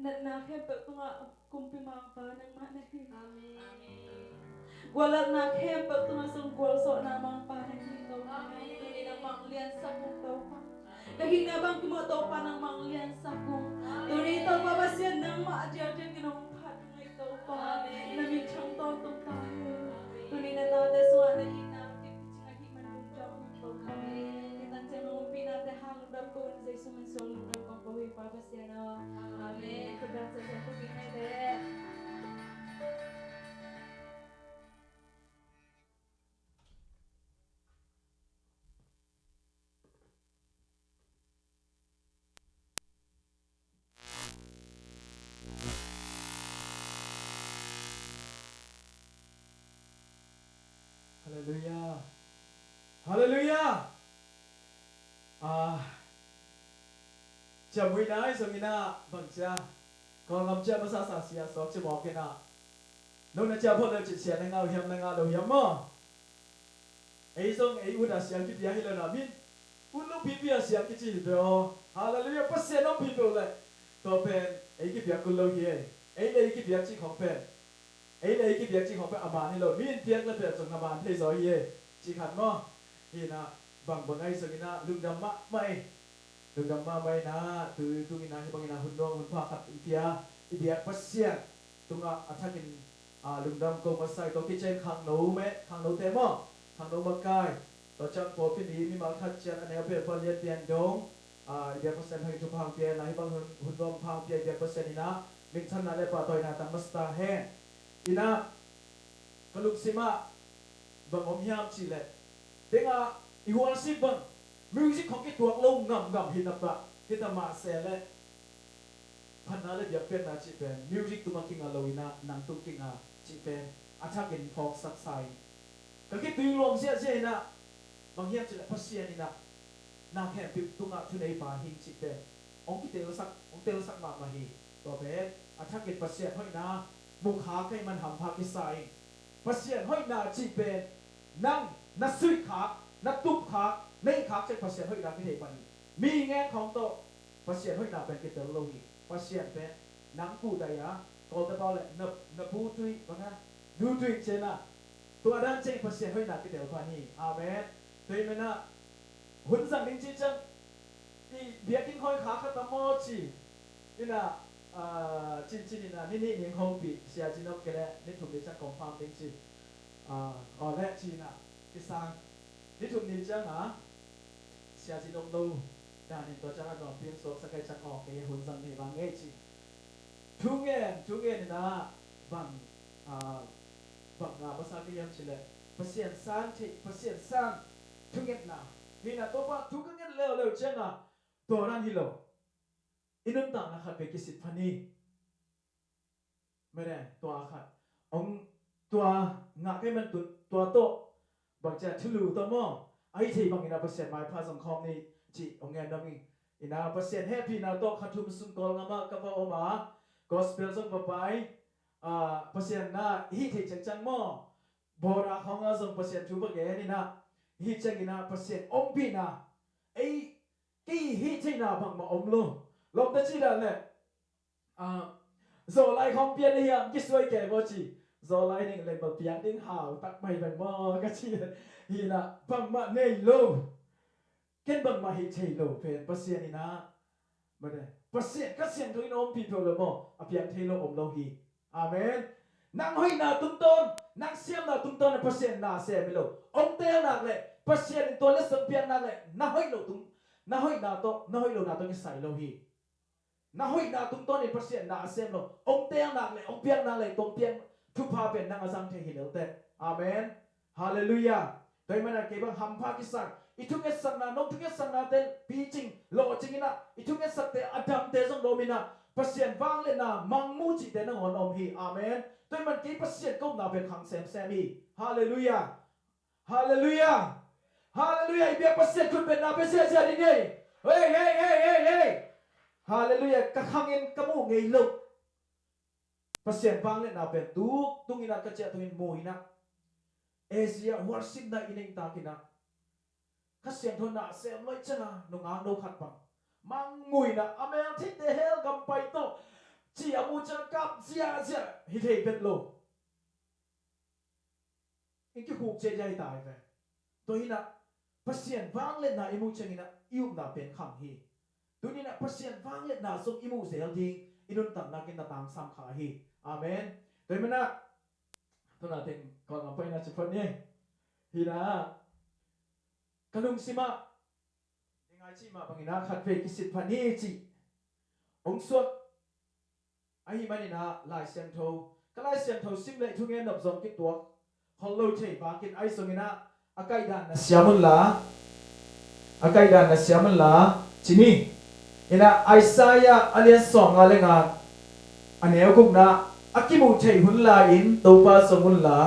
Natna khempeuh tungah kumpi Mangpa nangmah na hi. Amen. Gualnatna khempeuh tungah zong gualzawhna Mangpa na hi Topa. Amen. Tuni na mangliansak ung Topa. Ka hihna bang kum ah Topa nang mangliansak ung. Amen. Tuni Topa Pasian nangmah a diakdiak in hong phat ung ei Topa. Amen. Na min thang tawntung ta hen. Amen. Tuni na tate sungah na itna kipcing ahih man lungdam ung Topa. Amen. Hih tan ciang na ompihna te hang lungdam ko un, Jesu min suang lungdam kong ko hi Pa Pasian aw. Amen. Khut beng ciat ciat ko kik mai te. Halleluiah. Halleluiah. Ah, ciamui nai zong inah bang cia Kawlgam cia masasa sia sawk cia mawk inah no na cia phot lo cih sia na ngah uh hiam, na ngah lo hiam maw? Ei zong ei ut a siang kipia hi lo na min ut lo pipi a siang kici hi peuh aw. Halleluiah. Pasian om pi peuh leh tua pen ei kipiak kul lo hi ei. Ei le ei kipiak cih khong pen ei le ei kipiak cih khong pen a man hi lo. Mi in piak le piak zong na man thei zaw hi ei. Cih khat maw? Hi inah bangbang ahi zong inah lungdam mahmah ei. Lungdam mahmah inah tui tung inah hih bang inah hun nuang hun pha khat in pia i biak Pasian tungah a thakin a lungdam ko masa i tawh kician khangno meh, khangnote maw, khangno makai. Tua ciang pawlpi ni mimal khat cian a neu peuh palian pian dong a i biak Pasian hang i thupha hang pia inah hih bang hun, hun nuang pha hang pia i biak Pasian inah minthanna le pahtawina tang masa ta hen. Inah ka lungsim ah bang om hiam cih leh tengah i hualsi bang music khong kituak lo ngamngam hi na pah hi ta mah se leh phatna le biakpiakna cih pen music tungah kinga lo inah nang tung kinga cih pen a thakin phawksak sa in ka kitui luang ziahziah inah bang hiam cih leh Pasian inah na khempeuh tungah thuneipa hing cih pen hong kitelsak, hong telsak mahmah hi. Tua pen a thakin Pasian hoihna mukhak ahih man hampha kisa in Pasian hoihna cih pen nang na suihkhak, na tupkhak, na ihkhak ciang Pasian hoihna kithei pan hi. Mi ngen khawng tawh Pasian hoihna pen kitel lo hi. Pasian pen nang kuh daih a, Kawlte pau le na, na bu tui bang a, nu tui ciang a, tua dan ciang Pasian hoihna kitel pan hi. Amen. Tua hi menah hun zang ding ci ciang i biakinn khawi kha khat a maw ci inah, ah, cincin inah ni nih ning hong pih sia ci nok kei le ni thum ni ciang confirm ding ci. Ah, aw le ci inah kisang ni thum ni ciang a sia ci nok lo dan in tua ciang a nuam piang suak sa kai ciang aw kei hun zang ni bang ngei ci. Thungen, thungen inah bang, ah, bang nga masa ka hiam ci le Pasian sang thei, Pasian sang thungetna hi inah Topa thu ka nget leuleu ciang a tua ran hi lo. I nuntakna khat ve kisit phan hi. Mene tua khat ong tua ngah kei man tun tua tawh bang cia thulu tawh maw a hi thei bangin a Pasian maipha zong khawm ni cih ong ngen dong hi. Inah Pasian hehpihna tawh kha thum sung Kawlngam ah ka va om a gospel zong va pai. Ah, Pasian na hi thei ciangciang maw? Bawra khawng ah zong Pasian thu va gen inah hi ciang inah Pasian ompihna ei kei hi theihna bangmah om lo. Lawmta ci dan le ah, zawlai khawng pian ahi hiam kisuai kei maw ci. Zawlai ning leng bal piang ding hau tak mai bang maw ka ci. Hi inah bangmah nei lo. Ken bangmah hi thei lo pen Pasian inah mate Pasian ka siangtho in a ompih peuh lo maw a piang thei lo om lo hi. Amen. Nang hoihna tungtawn, nang siamna tungtawn a Pasian na sem hi lo. Ong teel nak le Pasian in tua letsong piak nak le na hoih lo tung, na hoihna tawh, na hoih lo na tawh kisai lo hi. Na hoihna tungtawn in Pasian na a sem lo. Ong teel nak le, ong piak nak le, tua ong piak thupha pen nang a zang thei hi lelte. Amen. Halleluiah. Tua hi mana kei bang hampha kisang i thungetsakna, nong thungetsaknate picing lawhcing inah i thungetsakte a damte zong lawm inah Pasian vangliatna mangmu cihte nangawn om hi. Amen. Tua hi man kei Pasian ka upna pen khang semsem hi. Halleluiah. Halleluiah. Halleluiah. I biak Pasian khut betna pe ziahziah ding hi. Hei, hei, hei, hei, hei. Halleluiah. Ka khangin ka muh ngei lo. Pasian vangliatna pen tuk tung inah ka ciah tungin mu inah Asia hualsitna i neihtak inah Kha Siangtho na sem loih cianga nungak no khat bang mangmu inah a mel theite hell gam pai tawh A mu ciang kap ziahziah hi thei pet lo. In kikhuk ciahciah hi ta hi ve. Tua hi inah Pasian vangliatna i muh ciangin ah i upna pen khang hi. Tuni inah Pasian vangliatna zong i muh zel ding i nuntakna kin na tangsam kha hi. Amen. Tua hi manah tuna teng kawlgam paina ci phot ni. Hi inah ka lungsimah i ngai cih mah bangin ah khatvei kisit phat ni cih hong suak ahih manin ah Lai Siangtho, ka Lai Siangtho sim leh thungen nop zong kituak khol lo thei bakin ahi zongin ah a kaihdan na siam unla, a kaihdan na siam unla ci ni. Inah Isaiah a lian sawmnga le nga a neu gukna, a kimuh theih hun lai-in Topa zong unla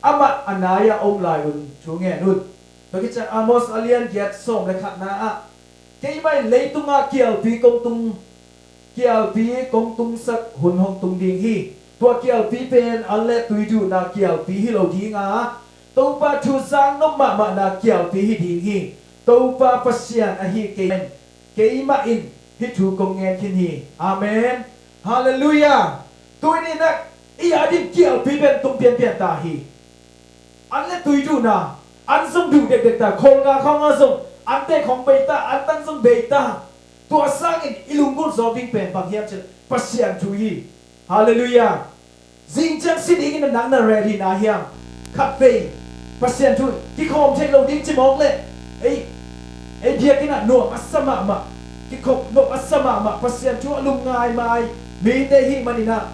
amah a nai-ah om lai-un thu ngen un. Tua khit ciang Amos a lian giat sawm le khatna ah keimah in leitungah kialpi kong tung, kialpi kong tungsak hun hong tung ding hi. Tua kialpi pen an le tui duhna kialpi hi lo ding a, Topa thu zak nop mahmahna kialpi hi ding hi. Topa Pasian ahi kei, keimah in hih thu kong ngen khin hi. Amen. Halleluiah. Tuni inah i ading kialpi pen tung pianpian ta hi. An le tui duhna, an zong duh dekdek ta, kholnga khawngah zong an tek khawng bei ta, an tang zong bei ta. Tua sangin i lunggulh zawk ding pen bang hiam cih leh Pasian thu hi. Halleluiah. Zing ciang si dingin nang na ready na hiam? Khatvei Pasian thu kikhawm theih lo ding ci mawk leh ei, ei biakinn ah nuam a sa mahmah, kikhop nop a sa mahmah, Pasian thu a lungngaingai mite ahih manin ah,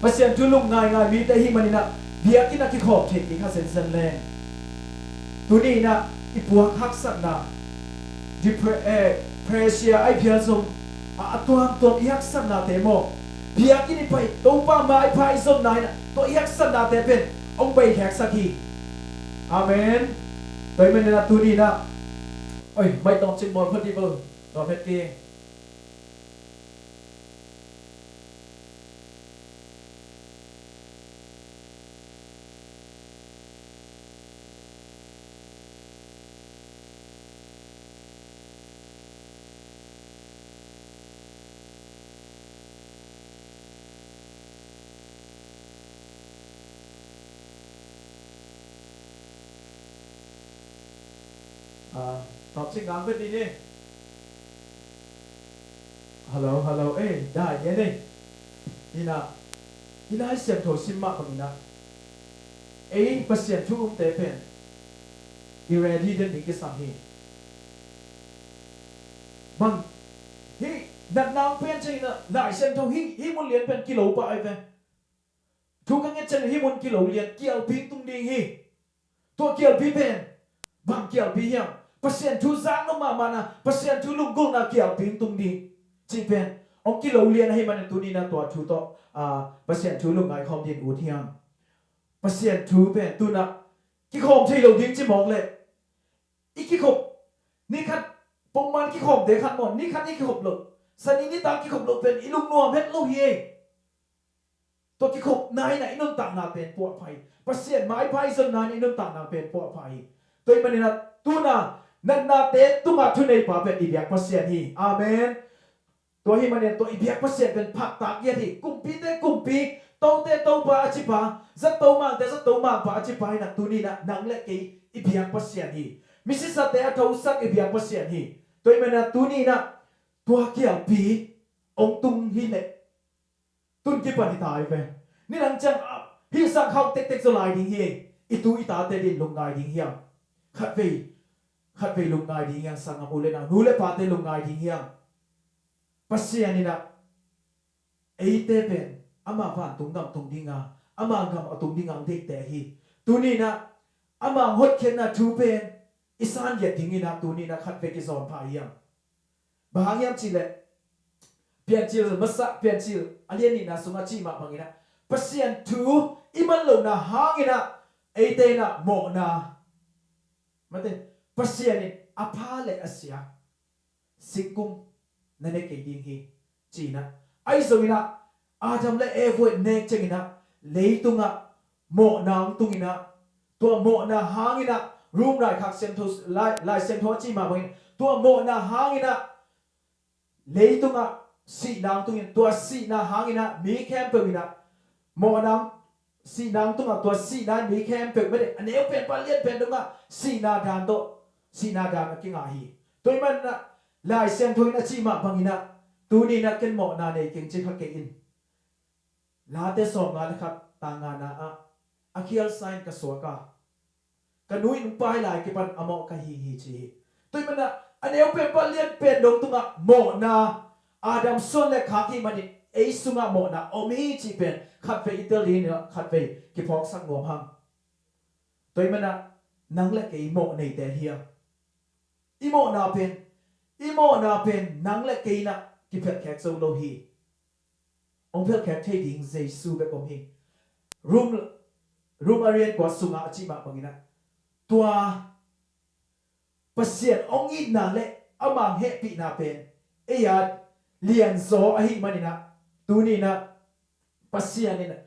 Pasian thu lungngaingai mite ahih manin ah biakinn ah kikhawm theih ding a zenzen leng. Tuni inah i puak haksatna, depre-, eh, pressure ai phial zong a, a tuamtuam i haksatnate maw, biakinn i pai, Topa mai pha i zonna inah tua i haksatnate pen hong bei kheksak hi. Amen. Tua ahih manin ah tuni inah, oi, mai tawm cin mawl phot dih bel. Tua phet ki. Ah, tawm cing ngang vet ni ni. Hello, hello. Eh, dai ngen eh. Inah, i Lai Siangtho sim mah bangin ah ei Pasian thu umte pen i ready den ding kisam hi. Bang hih natna hong pian ciangin ah Lai Siangtho hih, hih mun lian pen kilo pah ai ve. Thu ka nget ciangin hih mun kilo lian kialpi tung ding hi. Tua kialpi pen bang kialpi hiam? Pasian thu zak nop mahmahna, Pasian thu lunggulhna kialpi tung ding cih pen hong kilo lian ahih manin tuni inah tua thu tawh, ah, Pasian thu lungngai khawm ding ut hiam? Pasian thu pen tu inah kikhawm thei lo ding ci mawk leh i kikhop, ni khat, pongman kikhawmte khat maw, ni khat i kikhop loh, sani nitak kikhop loh pen i lungnuam het lo hi ei. Tua kikhopna inah i nuntakna pen puahpha hi. Pasian maipha i zonna inah i nuntakna pen puahpha hi. Tua ahih manin ah tu inah natnate tungah thuneipa pen i biak Pasian hi. Amen. Tua ahih manin tua i biak Pasian pen phattak giat hi. Kumpite kumpi, tote topa a cipa, zato mangte zato mangpa a cipa inah tuni inah nang le kei i biak Pasian hi. Misisate a thosak i biak Pasian hi. Tua ahih manin ah tuni inah tua kialpi hong tung hi leh tun kipan hi ta hi ve. Nidang ciang, ah, hih sang khauh tektek zaw lai ding hi. I tu i tate din lungngai ding hiam? Khatvei, khatvei lungngai ding hiam? Sanggam u le nau, nu le pate lungngai ding hiam? Pasian inah eite pen ama vantung gam tung dinga, ama gam a tung dinga hong deihte hi. Tuni inah ama hotkhiatna thu pen i sangiat ding inah tuni inah khatvei kizawn pha hiam? Bang hang hiam cih leh Piancil, masa Piancil a lian nihna sungah cih mah bangin ah Pasian thu i man lohna hangin ah eite inah mawhna, mate, Pasian in a pha le a sia singkung na ne kei ding hi, ci inah. Ahi zongin ah Adam le Eva in nek ciangin ah leitungah mawhna hong tungin ah, tua mawhna hangin ah, Rom laikhak siangtho, Lai, Lai Siangtho a cih mah bangin, tua mawhna hangin ah leitungah sihna hong tungin, tua sihna hangin ah mi khempeuh in ah mawhna, sihna hong tungah tua sihna in mi khempeuh, mate, a neu pen pan lian pen dongah sihna dan tawh, sihna dan a kingah hi. Tua ahih manin ah Lai Siangtho in a cih mah bangin ah tuni in ah ken mawhna nei keng ci kha kei in. Late sawmnga le khat, tang ngana ah, a khialsa in ka suak a, ka nu in hong pai lai kipan a mawh ka hi hi, ci hi. Tua ahih manin ah a neu pen pan lian pen dong tungah mawhna, Adam suan le khak ahih manin ei sungah mawhna om hi cih pen khatvei i tel ding in ah khatvei kiphawksak nuam hang. Tua ahih manin ah nang le kei mawh neite hiam? I mawhna pen, i mawhna pen nang le kei in ah kiphelh khek zo lo hi. Hong phelh khek thei ding Jesu bek om hi. Rom, Rom a lian kua sungah a cih mah bangin ah, tua Pasian hong itna le ama hong hehpihna pen ei a lianzaw ahih manin ah, tuni in ah Pasian in ah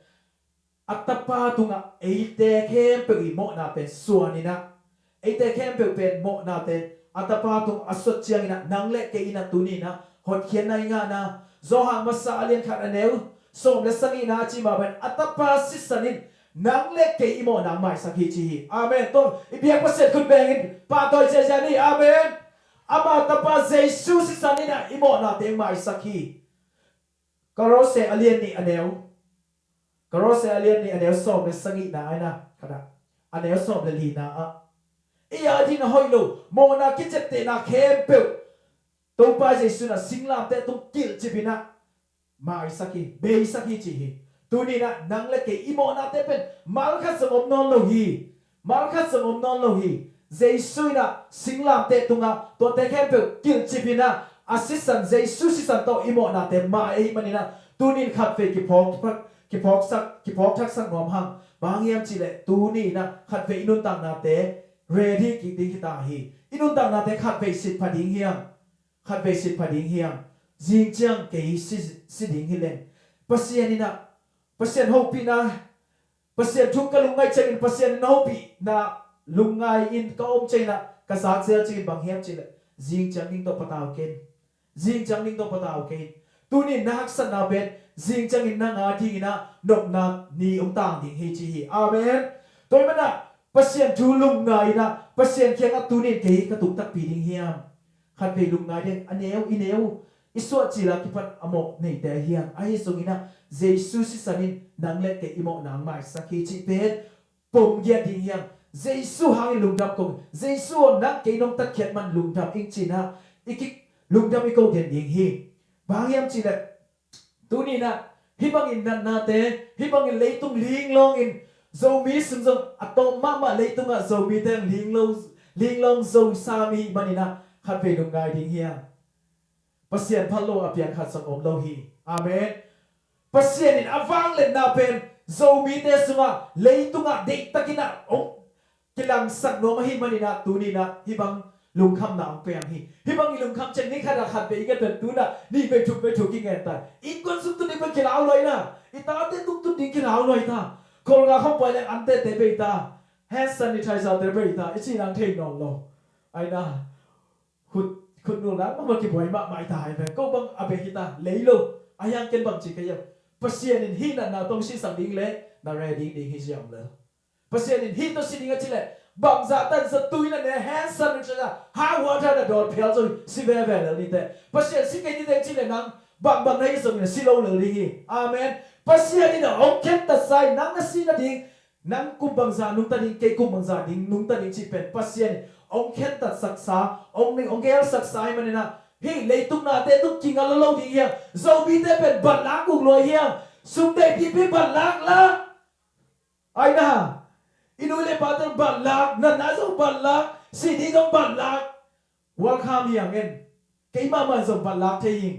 a Tapa tungah eite khempeuh i mawhna pen suan in ah, eite khempeuh pen mawhna pen a Tapa tungah a suak ciangin ah nang le kei in ah tuni in ah hotkhiatna i ngahna, Johan masa a lian khat a neu sawm le sagihna a cih mah bangin a Tapa sisan in nang le kei i mawhna hong maisak hi, ci hi. Amen. Tua i biak Pasian khut beng in, pahtawi ziahziah ni. Amen. Ama Tapa Jesu sisan in ah i mawhnate hong maisak hi. Kolose a lian nih a neu, Kolose a lian nih a neu sawm le sagihna ah in ah, khat ah, a neu sawm le lina ah, ei a ding a hoih lo mawhna, kiciaptehna khempeuh Topa Jesu in ah singlamteh tung kilhcip in ah maisak hi, beisak hi, ci hi. Tuni in ah nang le kei i mawhnate pen mal khat zong om nawn lo hi. Mal khat zong om nawn lo hi. Jesu in ah singlamteh tungah tuate khempeuh kilhcip in ah a sisan, Jesu sisan tawh i mawhnate mai ahih manin ah tuni in khatvei kiphawk, kiphawksak, kiphawkthaksak nuam hang. Bang hang hiam cih leh tuni in ah khatvei i nuntaknate ready kik ding hi ta hi. I nuntaknate khatvei sit pha ding hiam? Khatvei sit pha ding hiam? Zing ciang kei si, si ding hi leng, Pasian in ah, Pasian hopihna, Pasian thu ka lungngaih ciangin, Pasian in hopihna lungngai in ka om ciangin ah ka zak zel ciangin bang hiam cih leh, zing ciang ning tawh patau kei in. Zing ciang ning tawh patau kei in. Tuni in na haksatna pen zing ciangin nang a dingin ah nopna ni hong tang ding hi, ci hi. Amen. Tua ahih manin ah Pasian thu lungngai in ah Pasian kiangah tuni in kei ka tung takpi ding hiam? Khatvei lungngai ding, a neu, i neu, i suahcil a kipan a mawh neite hiam? Ahi zongin ah Jesu sisan in nang le kei i mawhna hong maisak hi cih pen pom giat ding hiam? Jesu hangin lungdam ko, Jesu aw, nang kei nong tatkhiat man lungdam ing ci in ah i ki, lungdam i ko den ding hi. Bang hang hiam cih leh, tuni in ah hih bangin natnate, hih bangin leitung linglawng in, Zomi sung zong a tawm mahmah leitungah Zomite linglawng, linglawng zo sa mi ahih manin ah khatvei lungngai ding hiam? Pasian phal lo a piang khat zong om lo hi. Amen. Pasian in a vangliatna pen Zomite sungah, leitungah deihtakin ah hong kilangsak nuam ahih manin ah tuni in ah hih bang lungkhamna hong piang hi. Hih bang i lungkham ciang ni khat ah khatvei i nget pen tu in ah nihvei thumvei thu kingen ta. Innkuan sung tun ding pen kilau luai in ah, i tate tung tun ding kilau luai ta. Kholnga khawng pai leng antete bei ta. Hand sanitizer te bei ta, i cih nang thei nawn lo. Ai na, khut, khut nulna mahmah kibuai mahmah i ta hi ve. Ko bang a beh hi ta, lei lo. A hiang ken bang ci ka hiam? Pasian in hih natna tawh hong sisan ding leh na ready ding hi, ci a om lel. Pasian in hih tawh si ding a cih leh, bangzah tan zatui na ne, hand sanitizer, hot water na dawn phial zo, si veve lel ni teh. Pasian si kei ni teh cih leh nang bangbang na hih zongin si lo lel ding hi. Amen. Pasian in a hong khentat sa hi, nang na si nading, nang kum bangzah nungta ding, kei kum bangzah ding nungta ding cih pen Pasian in hong khentat saksa, hong ning, hong gel saksa ahih manin ah, hih leitung nate tung kinga lo lo ding hiam? Zomite pen banlak uk luai hiam? Sum deih pipi banlak la. Ai na, i nu le pate banlak, natna zong banlak, si ding zong banlak. Welcome hi hang en. Keimah mah zong banlak thei hing.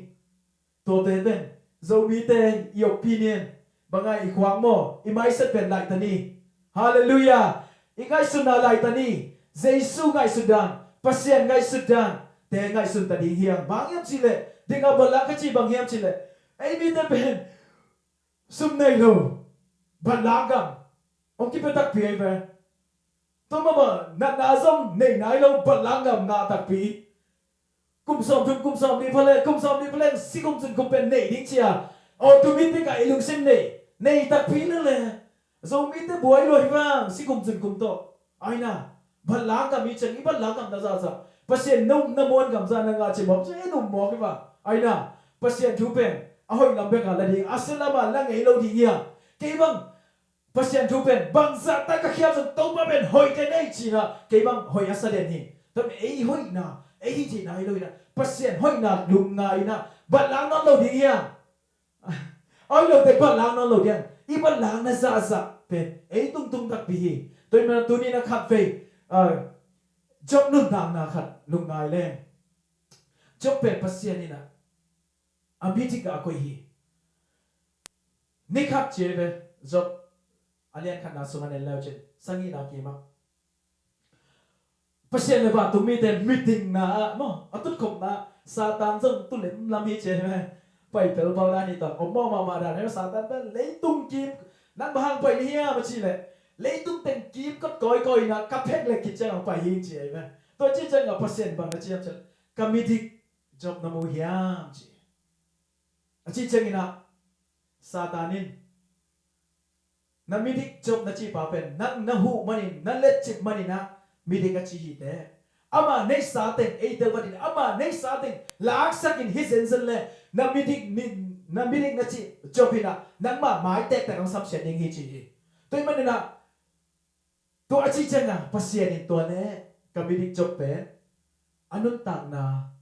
Tuate pen Zomite i opinion, bang a i khuak maw, i mindset pen laih ta ni. Halleluiah. I ngaihsutna laih ta ni. Jesu ngaihsut dan, Pasian ngaihsut dan te ngaihsun ta ding hi hang. Bang hiam cih leh, ding a banlak ka cih bang hiam cih leh, ei mite pen sum nei lo, banlak gam hong kipia takpi ahi ve. Tua mahmah natna zong nei nai lo, banlak gam ngah takpi. Kum sawmthum, kum sawmli pha leng, kum sawmli pha leng, si kum zun kum pen nei ding ci a. Aw, tu mi tikah i lungsim nei, nei takpi lel le. Zomite buai lua hi vang, si kum zun kum tawh. Aina, balhla gam hi ciang, i balhla gam na zahzah, Pasian na um na muan gam zah na ngah ci mawk ciang, en um mawk hi vang. Aina, Pasian thu pen a hoih lam bek a la ding, a sia lam a la ngei lo ding hi a. Kei bang Pasian thu pen bangzah tak ka khial zong Topa pen hoihte nei ci-in ah, kei bang hoih a sa den hi. Tua pen ei hoihna, ei hih theihna hi lo hi-in ah, Pasian hoihna lungngai-in ah, balhla nawn lo ding hi a. A hoih lote balhla nawn lo ding. I balhla na zahzah pen ei tungtung takpi hi. Tua ahih manin tuni-in ah khatvei, ah, Job nuntakna khat lungngai leng. Job pen Pasian in ah a midik ah a koih hi. Ni khat ci ve, Job a lian khatna sungah en le uh cin, sagihna kim ah Pasian le vantung mite mitingna ah maw, a tutkhopna ah Satan zong tu lem lam hi ci ve. Pai pel bau dan hi ta, om mawh mahmah dan hi. Satan pen leitung kim, nang bang hang pai na hiam a cih leh, leitung teng kim kot kawikawi-in ah ka phek leh khit ciang a pai hi ci ahi ve. Tua cih ciangah Pasian bang na ci hiam cih leh, ka midik Job na mu hiam ci. A cih ciangin ah Satan in, na midik Job na cihpa pen nang na huh manin, na letcip manin ah midik a ci hi teh. Ama neihsa teng ei tel vat in, ama neihsa teng laksak in hi zenzen leh, na midik, na midik na cih Job in ah nangmah mai tektek hong samsiat ding hi ci hi. Tua ahih manin ah, tua a cih ciangah Pasian in tua leh ka midik Job pen a nuntakna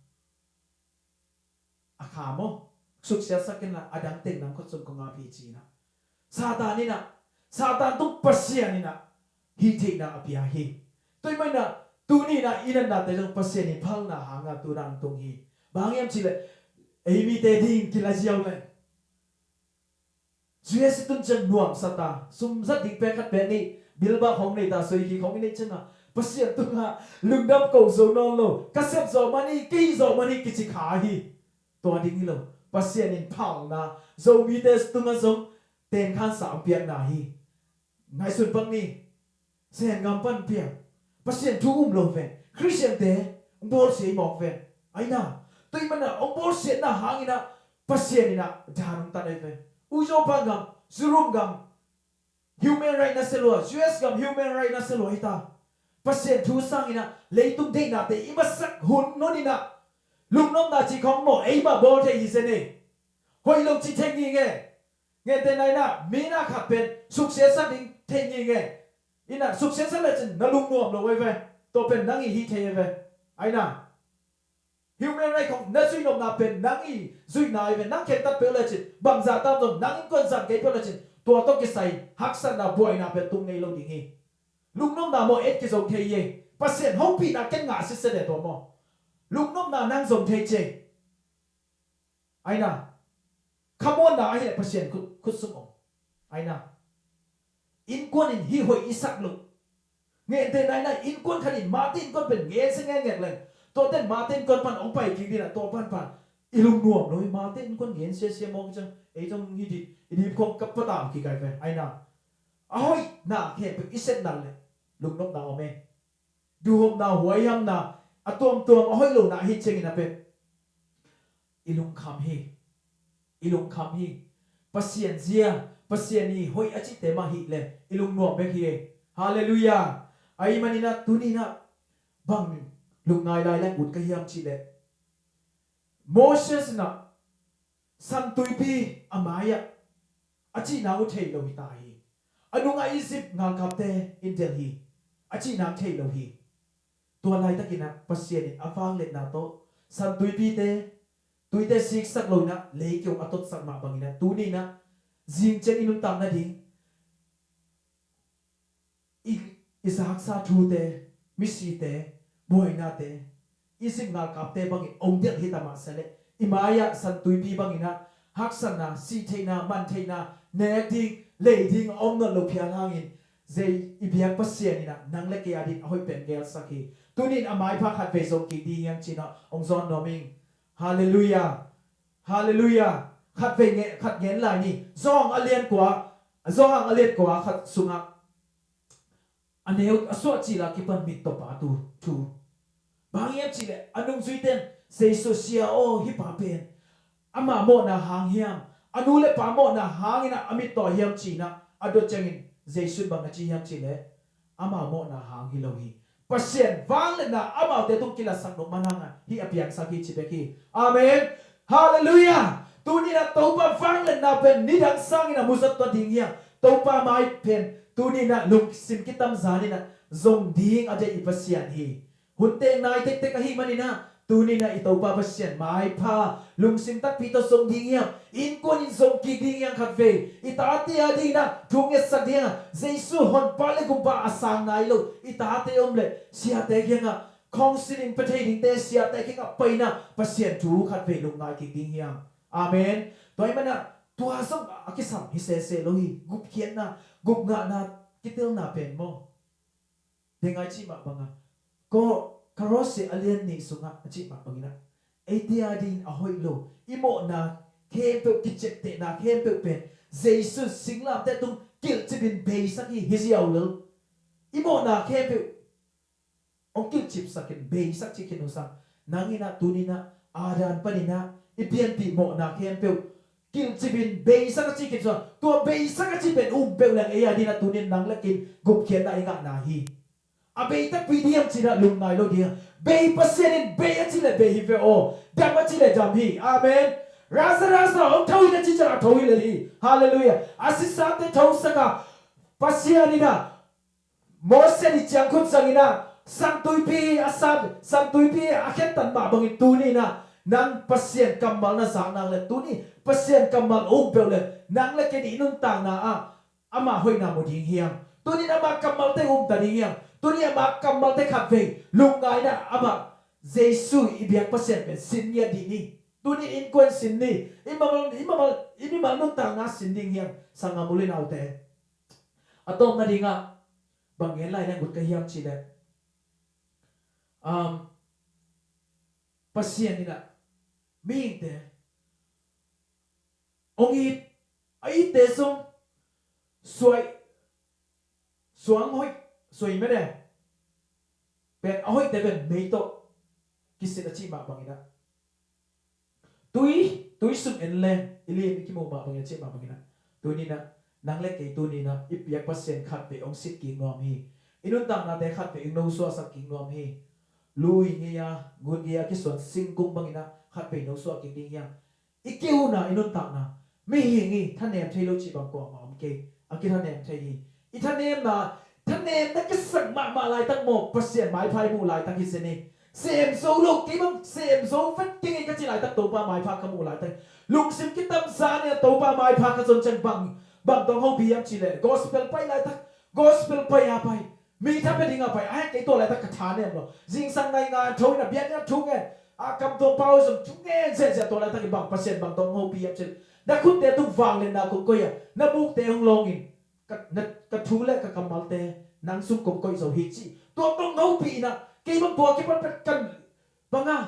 a kham aw, suksiatsak in la, a dang teng nang khut sung kong ap hi ci-in ah, Satan in ah, Satan tung Pasian in ah hih theihna a pia hi. Tua ahih manin ah tuni-in ah i natnate zong Pasian in phalna hangah tun ah tung hi. Bang hiam cih leh, ei mite ding kila ziau leh, U S a tun ciang nuamsa ta, sum zat ding pek khat pek nih, bilbak hong nei ta, sui kik hong i neih ciangah Pasian tungah lungdam ko zo nawn lo, ka sep zawh man hi, ka hih zawh man hi kici kha hi. Tua ding hi lo. Pasian in phalna, Zomite tungah zong tenkhansa hong piakna hi. Ngaihsun pak ni. Sengam pan piang. Pasian thu um lo ve. Khristiante hong bawlsia hi mawk ve. Aina, tua ahih manin ah hong bawlsiatna hangin ah Pasian in ah dan hong tan ahi ve. Uizaw pan gam, Zurum gam, human right na sia lua, U S gam human right na sia lua hi ta. Pasian thu sangin ah leitung deihnate i masak hun nunung in ah lungnopna cih khawng maw, ei mah bawl thei hi zen e. Hoih lo ci thei ngingei. Ngeina in ah, mi na khat pen suksiatsak ding thei ngingei. In ah suksiatsak lecin na lungnuam lo ahi ve. Tua pen nang i hih thei ahi ve. Aina, human right khawng na zuih nopna pen nang i zuihna ahi ve. Nang khentat peuh lecin, bangzah tam zong, nang innkuan zang kei peuh lecin, tua tawh kisai haksatna, buaina pen tung ngei lo ding hi. Lungnopna maw, et kizom thei hi. Pasian hopihna ken ngah sitset e tua maw. Lungnopna nang zom thei ci. Aina, khamuanna ahih leh Pasian khut, khut sung om. Aina, innkuan in hih hoih i sak loh. Ngeina in ah, innkuan khat in mate innkuan pen ngen sia ngekngek leng, tuate in mate innkuan pan hong pai kik ding ah, tua pan pan i lungnuam lo hi. Mate innkuan ngen sia sia mawk ciang, ei zong hih dih, i dip khawng ka patam kik ahi ve. Aina, a hoihna khempeuh i sep nak leh lungnopna om e. Duhhopna, huaihamna, a tuamtuam a hoih lohna ahih ciangin a pen i lungkham hi. I lungkham hi. Pasian zia, Pasian i hoih a cihte mah hih leh i lungnuam bek hi. Halleluiah. Ahih manin ah tuni in ah bang lungngai lai leng ut ka hiam cih leh, Moses in ah San Tuipi a mai-ah a cihna uh thei lo hi ta hi. A nungah Egypt ngalkapte in delh hi. A cihna thei lo hi. Tua laitakin ah Pasian in a vangliatna tawh San Tuipite, tuite siksak lo in ah leikeu a totsak mah bangin ah tuni in ah zing ciang i nuntak nading i, i zaksa thute, misite, buainate, Egypt ngalkapte bangin hong delh hi ta mah sia leh, i mai-ah San Tuipi bangin ah haksatna, sih theihna, man theihna, nek ding, lei ding a om nawn lo phial hangin, zei i biak Pasian in ah nang le kei a ding a hoih pen gelsak hi. Tuni in a maipha khatvei zong kik ding hi hang ci-in ah hong zawn nuam ing. Halleluiah. Halleluiah. Khatvei nge, khat ngen lai ni. Johan a lian kua, Johan a lian kua khat sungah a neu a suah cil a kipan mit tawh pa tu thu. Bang hiam cih leh a nungzuite in Jesu, Sia aw, hih pa pen ama mawhna hang hiam, a nu le pa mawhna hangin ah a mittaw hiam ci-in ah a dot ciangin Jesu in bang na ci hiam cih leh, ama mawhna hang hi lo hi. Pasian vangliatna amaute tung kilatsak nop man hangin hih a piangsak hi ci bek hi. Amen. Halleluiah. Tuni-in ah Topa vangliatna pen nidang sangin ah mu zat tuan ding hi hang. Topa mai pen tuni-in ah lungsim kitamzan in ah zong ding a deih i Pasian hi. Hun teng nai tektek ahih manin ah tuni-in ah i Topa Pasian maipha lungsim takpi tawh zong ding hi hang. Innkuan in zong kik ding hi hang khatvei. I tate a dingin ah thu ngetsak ding hi hang. Jesu Honpa le Gumpa a sang nai lo i tate om leh siate kiangah counselling pia thei dingte, siate kiangah pai-in ah Pasian thu khatvei lungngai kik ding hi hang. Amen. Tua ahih manin ah tua zong a kisam hi sese lo hi. Gupkhiatna, gupngahna, kitelna pen maw, deng a i cih mah bangin ah, Ko-, Kolosse a lian nih sungah a cih mah bangin ah, eite a dingin a hoih lo, i mawhna khempeuh, kiciaptehna khempeuh pen Jesu singlamteh tung kilhcipin beisak hi, hi ziau lel. I mawhna khempeuh hong kilhcipsakin beisak cih khin uh sang. Nang in ah tuni-in ah Adam panin ah i pianpih mawhna khempeuh kilhcipin beisak a cih khin uh sang. Tua beisak a cih pen um peuh leng ei a dingin ah tuni-in nang le kei in gupkhiatna i ngahna hi. A bei takpi ding hiam ci-in ah lungngai lo ding. Bei, Pasian in bei a cih leh bei hi ve aw. Dam a cih leh dam hi. Amen. Lazarus aw, hong tho in a cih ciang a tho hi lel hi. Halleluiah. A sisate thosak a, Pasian in ah Moses i ciangkhut zangin ah San Tuipi a sat, San Tuipi a khentat mah bangin tuni-in ah nang Pasian kammal na zak nang leh, tuni Pasian kammal um peuh leh nang le kei in i nuntakna ah ama hoihna mu ding hi hang. Tuni-in ama kammalte um ta ding hi hang. Tuni ama kammalte khatvei lungngai-in ah ama Jesu i biak Pasian pen sin ngiat dih ni. Tuni innkuan sin ni. I mimal, i mimal, i mimal nuntakna sin ding hi hang. Sanggam u le naute, a tawpna dingah bang gen lai leng ut ka hiam cih leh, um, Pasian in ah mihingte hong it, a itte sung suai, suang hoih, suai mene pen a hoihte pen mei tawh kisit a cih mah bangin ah, tui, tui sung en leng i lim i kimu mah bangin a cih mah bangin ah, tuni-in ah nang le kei tuni-in ah i biak Pasian khatvei hong sit kik nuam hi. I nuntaknate khatvei hong nosuahsak kik nuam hi. Lui ngei-a, ngun ngei-a kisuan singkung bangin ah khatvei nosuah kik ding hi hang. I kiuna, i nuntakna, mihing i thanem thei lo cih bang kuamah om kei. A kithanem thei hi. I thanemna, thanemna kisak mahmah laitak maw, Pasian maipha i muh laitak hi zen hi. Sem zo lo, kei bang sem zo vet kei ngei ka cih laitak Topa maipha ka muh laitak. Lungsim kitamzan in Topa maipha ka zon ciang bang, bang tawh hong hopih hiam cih leh gospel pai laitak, gospel pai a pai. Mi tha pia dingah pai, ai, kei tua laitak ka thanem lo. Zingsang nai nga tho in a biakinn ah thu ngen, a kam tuang pau zong thu ngen ziahziah, tua laitak i bang Pasian bang tawh hong hopih hiam cih leh, na khutte tung vangliatna kong koih a, na bukte hong lawngin, ka, na, ka thu le ka kammalte nang sung kong koih zo hi ci. Tua tawh hong hopih in ah, kei bang tua kipan pet kan bang a,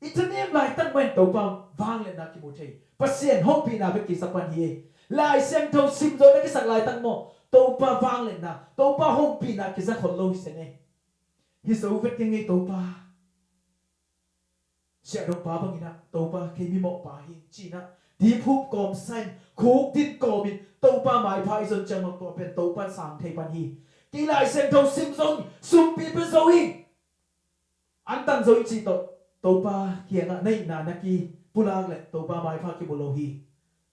i thanem laitak mah in Topa vangliatna kimu thei. Pasian hopihna bek kiza pan hi. Lai Siangtho sim zo na kisak laitak maw, Topa vangliatna, Topa hopihna kiza khol lo hi zen hi. Hi zo vet kei ngei Topa. Siahdongpa bangin ah, Topa kei mimawhpa hi ci-in ah, diphup kawm sa in, khukdin kawmin Topa maipha i zon ciang maw, tua pen Topa in sang thei pan hi. Kei Lai Siangtho sim zo ing, sumpi pia zo ing, antan zo ing cih tawh Topa kiangah na itna na kipulak leh Topa maipha kimu lo hi.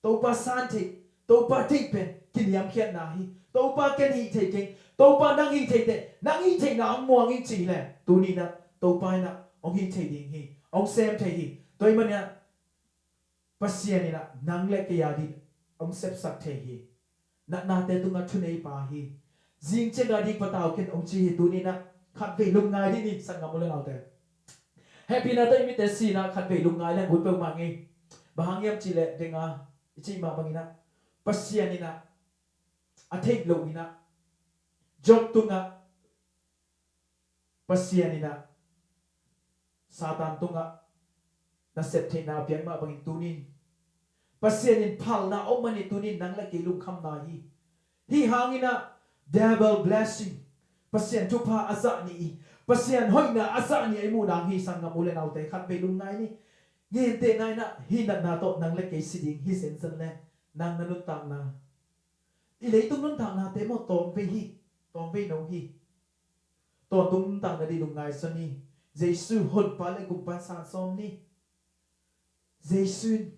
Topa san theih, Topa theih pen kiniamkhiatna hi. Topa ken hih thei keng, Topa nang hih thei teh, nang hih theihna hong muang ing cih leh, tuni-in ah Topa in ah hong hih thei ding hi, hong sem thei hi. Tua ahih manin ah Pasian in ah nang le kei a ding hong sepsak thei hi. Natnate tungah thuneipa hi. Zing ciang a ding patau ken hong ci hi. Tuni-in ah khatvei lungngai dih ni, sanggam u le naute. Hehpihna tawh i mitte si-in ah khatvei lungngai leng ut peuhmah ngei. Bang hang hiam cih leh, deng a i cih mah bangin ah, Pasian in ah a theih loh in ah, Job tungah Pasian in ah Satan tungah nasep theihna a piak mah bangin tuni-in Pasian in phalna om manin tuni-in nang le kei lungkhamna hi. Hih hangin ah double blessing, Pasian thupha a zah nih i Pasian hoihna a zah ni a i muh dang hi. Sanggam u le naute, khatvei lungngai ni. Gentehna in ah hih natna tawh nang le kei si ding hi zenzen le, nang na nuntakna, i leitung nuntaknate maw, tawmvei hi, tawmvei no hi. Tawntung nuntakna ding lungngai zaw ni. Jesu Honpa le Gumpa in san sawm ni. Jesu in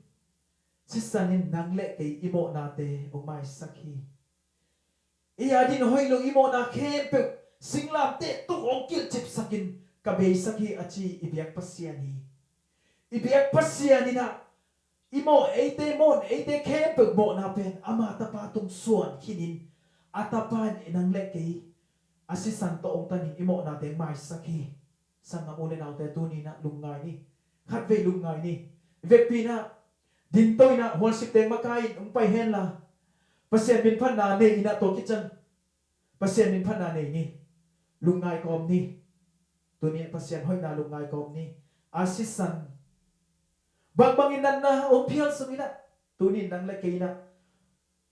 sisan in nang le kei i mawhnate hong maisak hi. I a ding hoih lo i mawhna khempeuh singlamteh tung hong kilhcipsak in ka beisak hi a ci i biak Pasian hi. I biak Pasian in ah i mawh, eite mawh, eite khempeuh mawhna pen ama tapa tung suan khinin, a tapa in nang le kei a sisan tawh hong tanin i mawhnate maisak hi. Sanggam u le naute, tuni in ah lungngai ni. Khatvei lungngai ni. Vekpi in ah, dingto in ah, hualsik teng makai in hong pai hen la, Pasian minphatna nei in ah, tua kician Pasian minphatna nei ni. Lungngai kawm ni. Tuni Pasian hoihna lungngai kawm ni. A sisan bangbang in natna hong phial sung in ah, tuni nang le kei in ah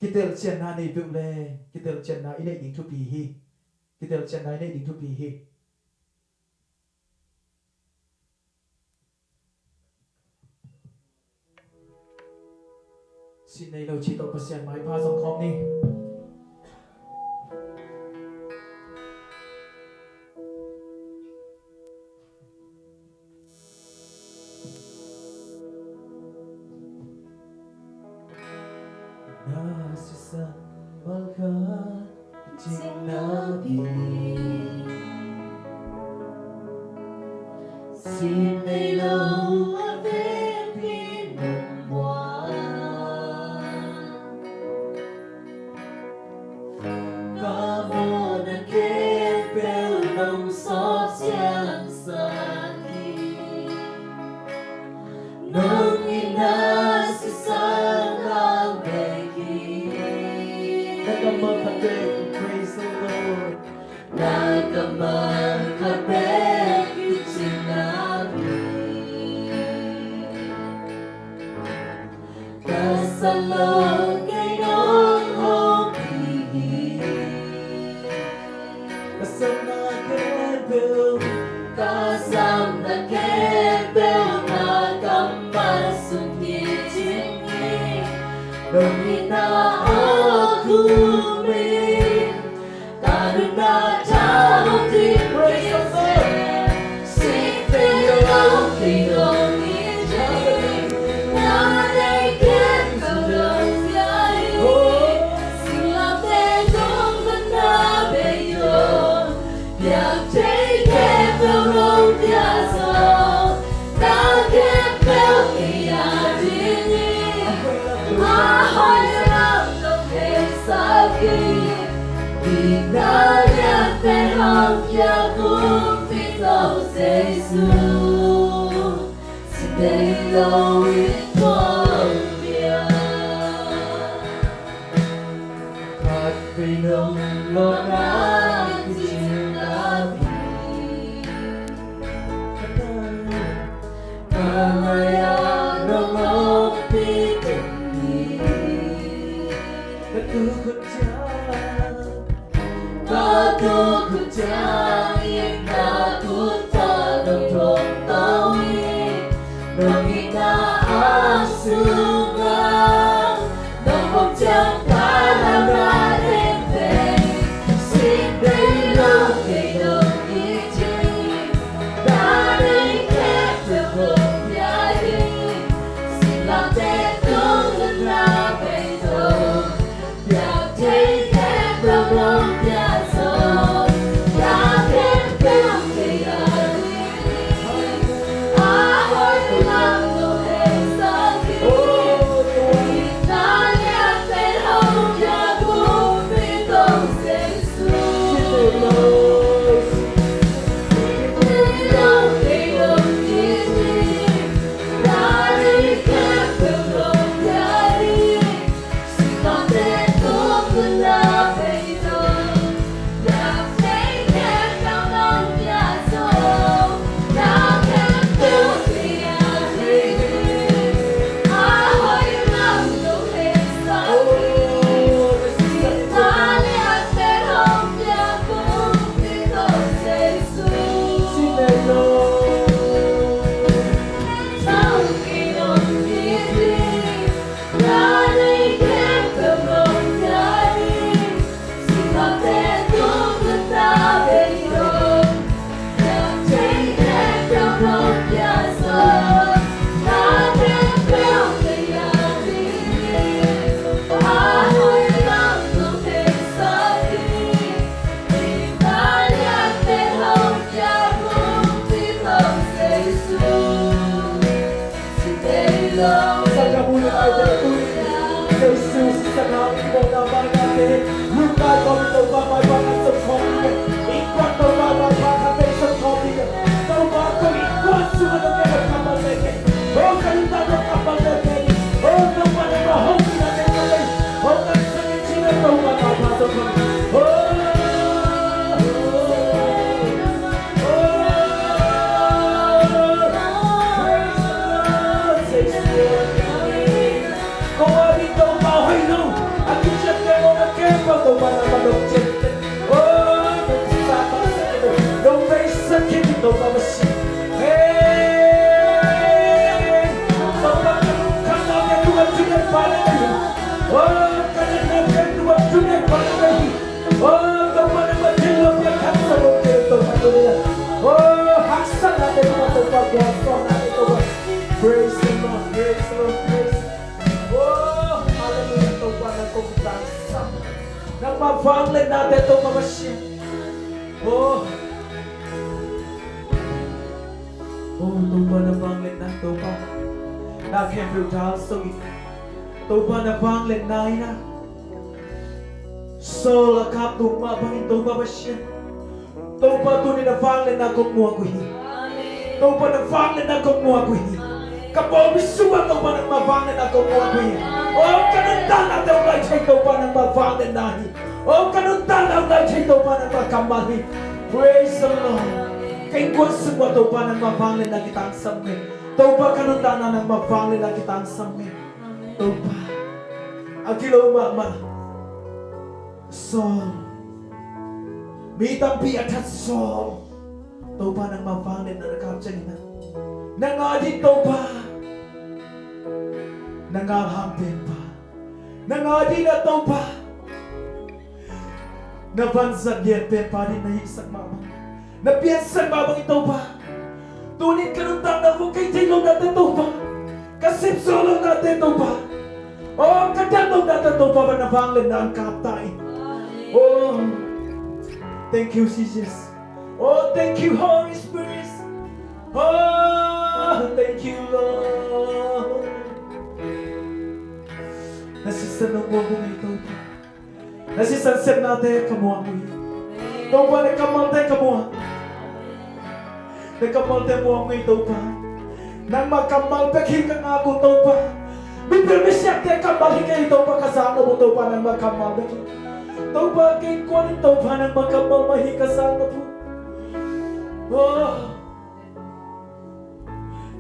kitelcianna nei peuh le, kitelcianna i neih ding thupi hi. Kitelcianna i neih ding thupi hi. Sin nei lo cih tawh Pasian maipha zong khawm ni. Na sisan malkhat cingna pi, sin nei lo a vekpi nong muan. Ka mawhna khempeuh nong sawt siangsak hi. Nong itna sisan hau vei hi. Na kammal khat vei, praise the Lord. Na kammal khat vei hi cingna hi. Ka sa lo kei nong hopih hi. Ka sa na khempeuh, ka sa na khempeuh na kammal sung kicing hi. Nong itna a khum hi. Praise the Lord. Ka ngai a nong hopih teng hi. Ka tu khut ciang, ka tu khut ciang in ka khut tawh nong thong to hi. Nong itna a sungah Oh, ka natna piang tua tuni a pan a ka hi. Oh, Topa nangmah thin lo piang khat sa lo kei Topa tuni a. Oh, haksatnate Topa, Topa gualzawhnate Topa. Praise the Lord, praise the Lord, praise the Lord. Oh, hallelujah, Topa nang kong tangsam. Nangmah vangliatnate Topa Pasian. Oh. Oh, Topa na vangliatna Topa. Na khempeuh dal sawk in. Topa na vangliatna in a Saul a kap tung mah bangin Topa Pasian. Topa tuni na vangliatna kong muak uh hi. Topa na vangliatna kong muak uh hi. Ka pawlpi sungah Topa nangmah vangliatna kong muak uh hi. Oh, ka nuntaknate hong laih thei Topa nangmah vangliatna hi. Oh, ka nuntakna hong laih thei Topa nangmah kammal hi. Praise the Lord. Ka innkuan sungah Topa nangmah vangliatna kitangsam hi. Topa ka nuntakna nangmah vangliatna kitangsam hi. Topa. A gilo mahmah. Saul. Mi tampi a that Saul. Topa nangmah vangliatna na kap ciangin a. Nang ading Topa. Na ngalhang penpa. Nang ading a Topa. Na vanzat lian penpa ding na hihsak mah bang. Na piansak mah bangin Topa. Tunin ka nuntakna vua kei theih lohnate Topa. Ka sep zo lohnate Topa. Oh, ka dat lohnate Topa, va na vangliatna hong kap ta in. Oh, thank you, Jesus. Oh, thank you, Holy Spirit. Oh, thank you, Lord. Na sisan nong muak uh hi Topa. Na sisan sepnate ka muak uh hi. Topa na kammalte ka muak. Na kammalte muak uh hi Topa. Nangmah kammal bek hi ka ngak uh Topa. Mipil misiamte kammal hi kei Topa ka zak nop uh Topa nangmah kammal bek hi. Topa kei kuan in Topa nangmah kammal mah hi ka zak nop uh. Oh.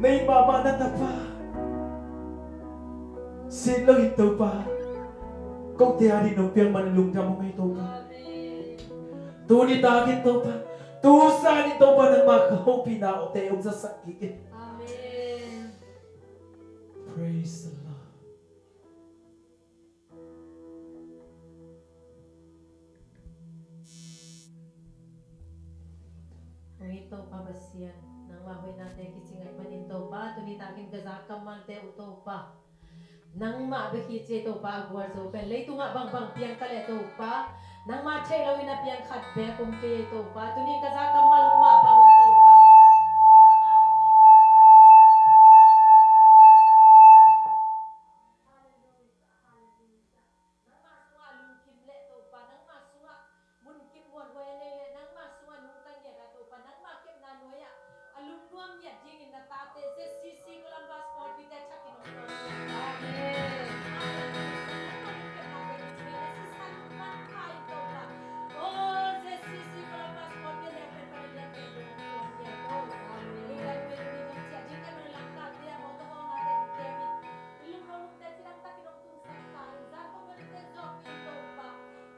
Nei mahmah na tapa. Sin lo in Topa. Kote ading nong piak man lungdam ung ei Topa. Tuni takin Topa. Tu zan in Topa nangmah ka hopihna awte om zasak kik in. Amen. Praise the Lord. Oi Topa Pasian, nangmah hoihnate kici ngai manin Topa, tuni takin ka zak kammalte uh Topa. Nangmah bek hi ci ei Topa, a gualzo pen leitungah bangbang piang ta leh Topa. Nangmah theih loin a piang khat bek om kei ei Topa. Tuni ka zak kammal hong mah bangin Topa. Nangmah hong pi Nangmah sungah lungkim leh Topa, nangmah sungah munkim muanhuai a nei leh, nangmah sungah nungta ngiat a Topa, nangmah kepna nuai-ah a lungnuam ngiat dingin na tate Z C C Columbus pawlpite thakin hong nuam ngiat. Amen. Amen. Nangmah lungkepna ngiat dingin na sisan nangmah in Topa. Oh, Z C C Columbus pawlpi a neu pen Panin lian pen hong nuam ngiat. Amen. Lungdam pen mi hong ciah ding ka nunlaknate a mawtaw hong nate hong kem in. I lungnuam lungte cidam takin hong tungsak ta in, zan khuamial hunte zawhpih in Topa.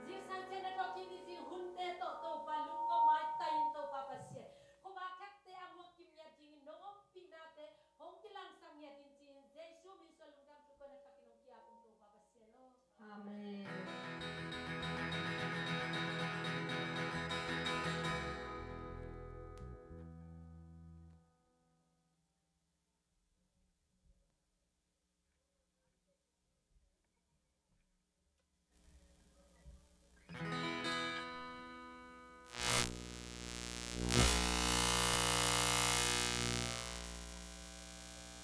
Zingsang ciang na thawhkik ni zing hunte tawh Topa, lungnuam maitai in Topa Pasian. Khuavak khekte a muak kim ngiat dingin nong ompihnate hong kilangsak ngiat in ci-in Jesu min suang lungdam thu kong na thakin hong ki-ap in Topa Pasian aw. Amen.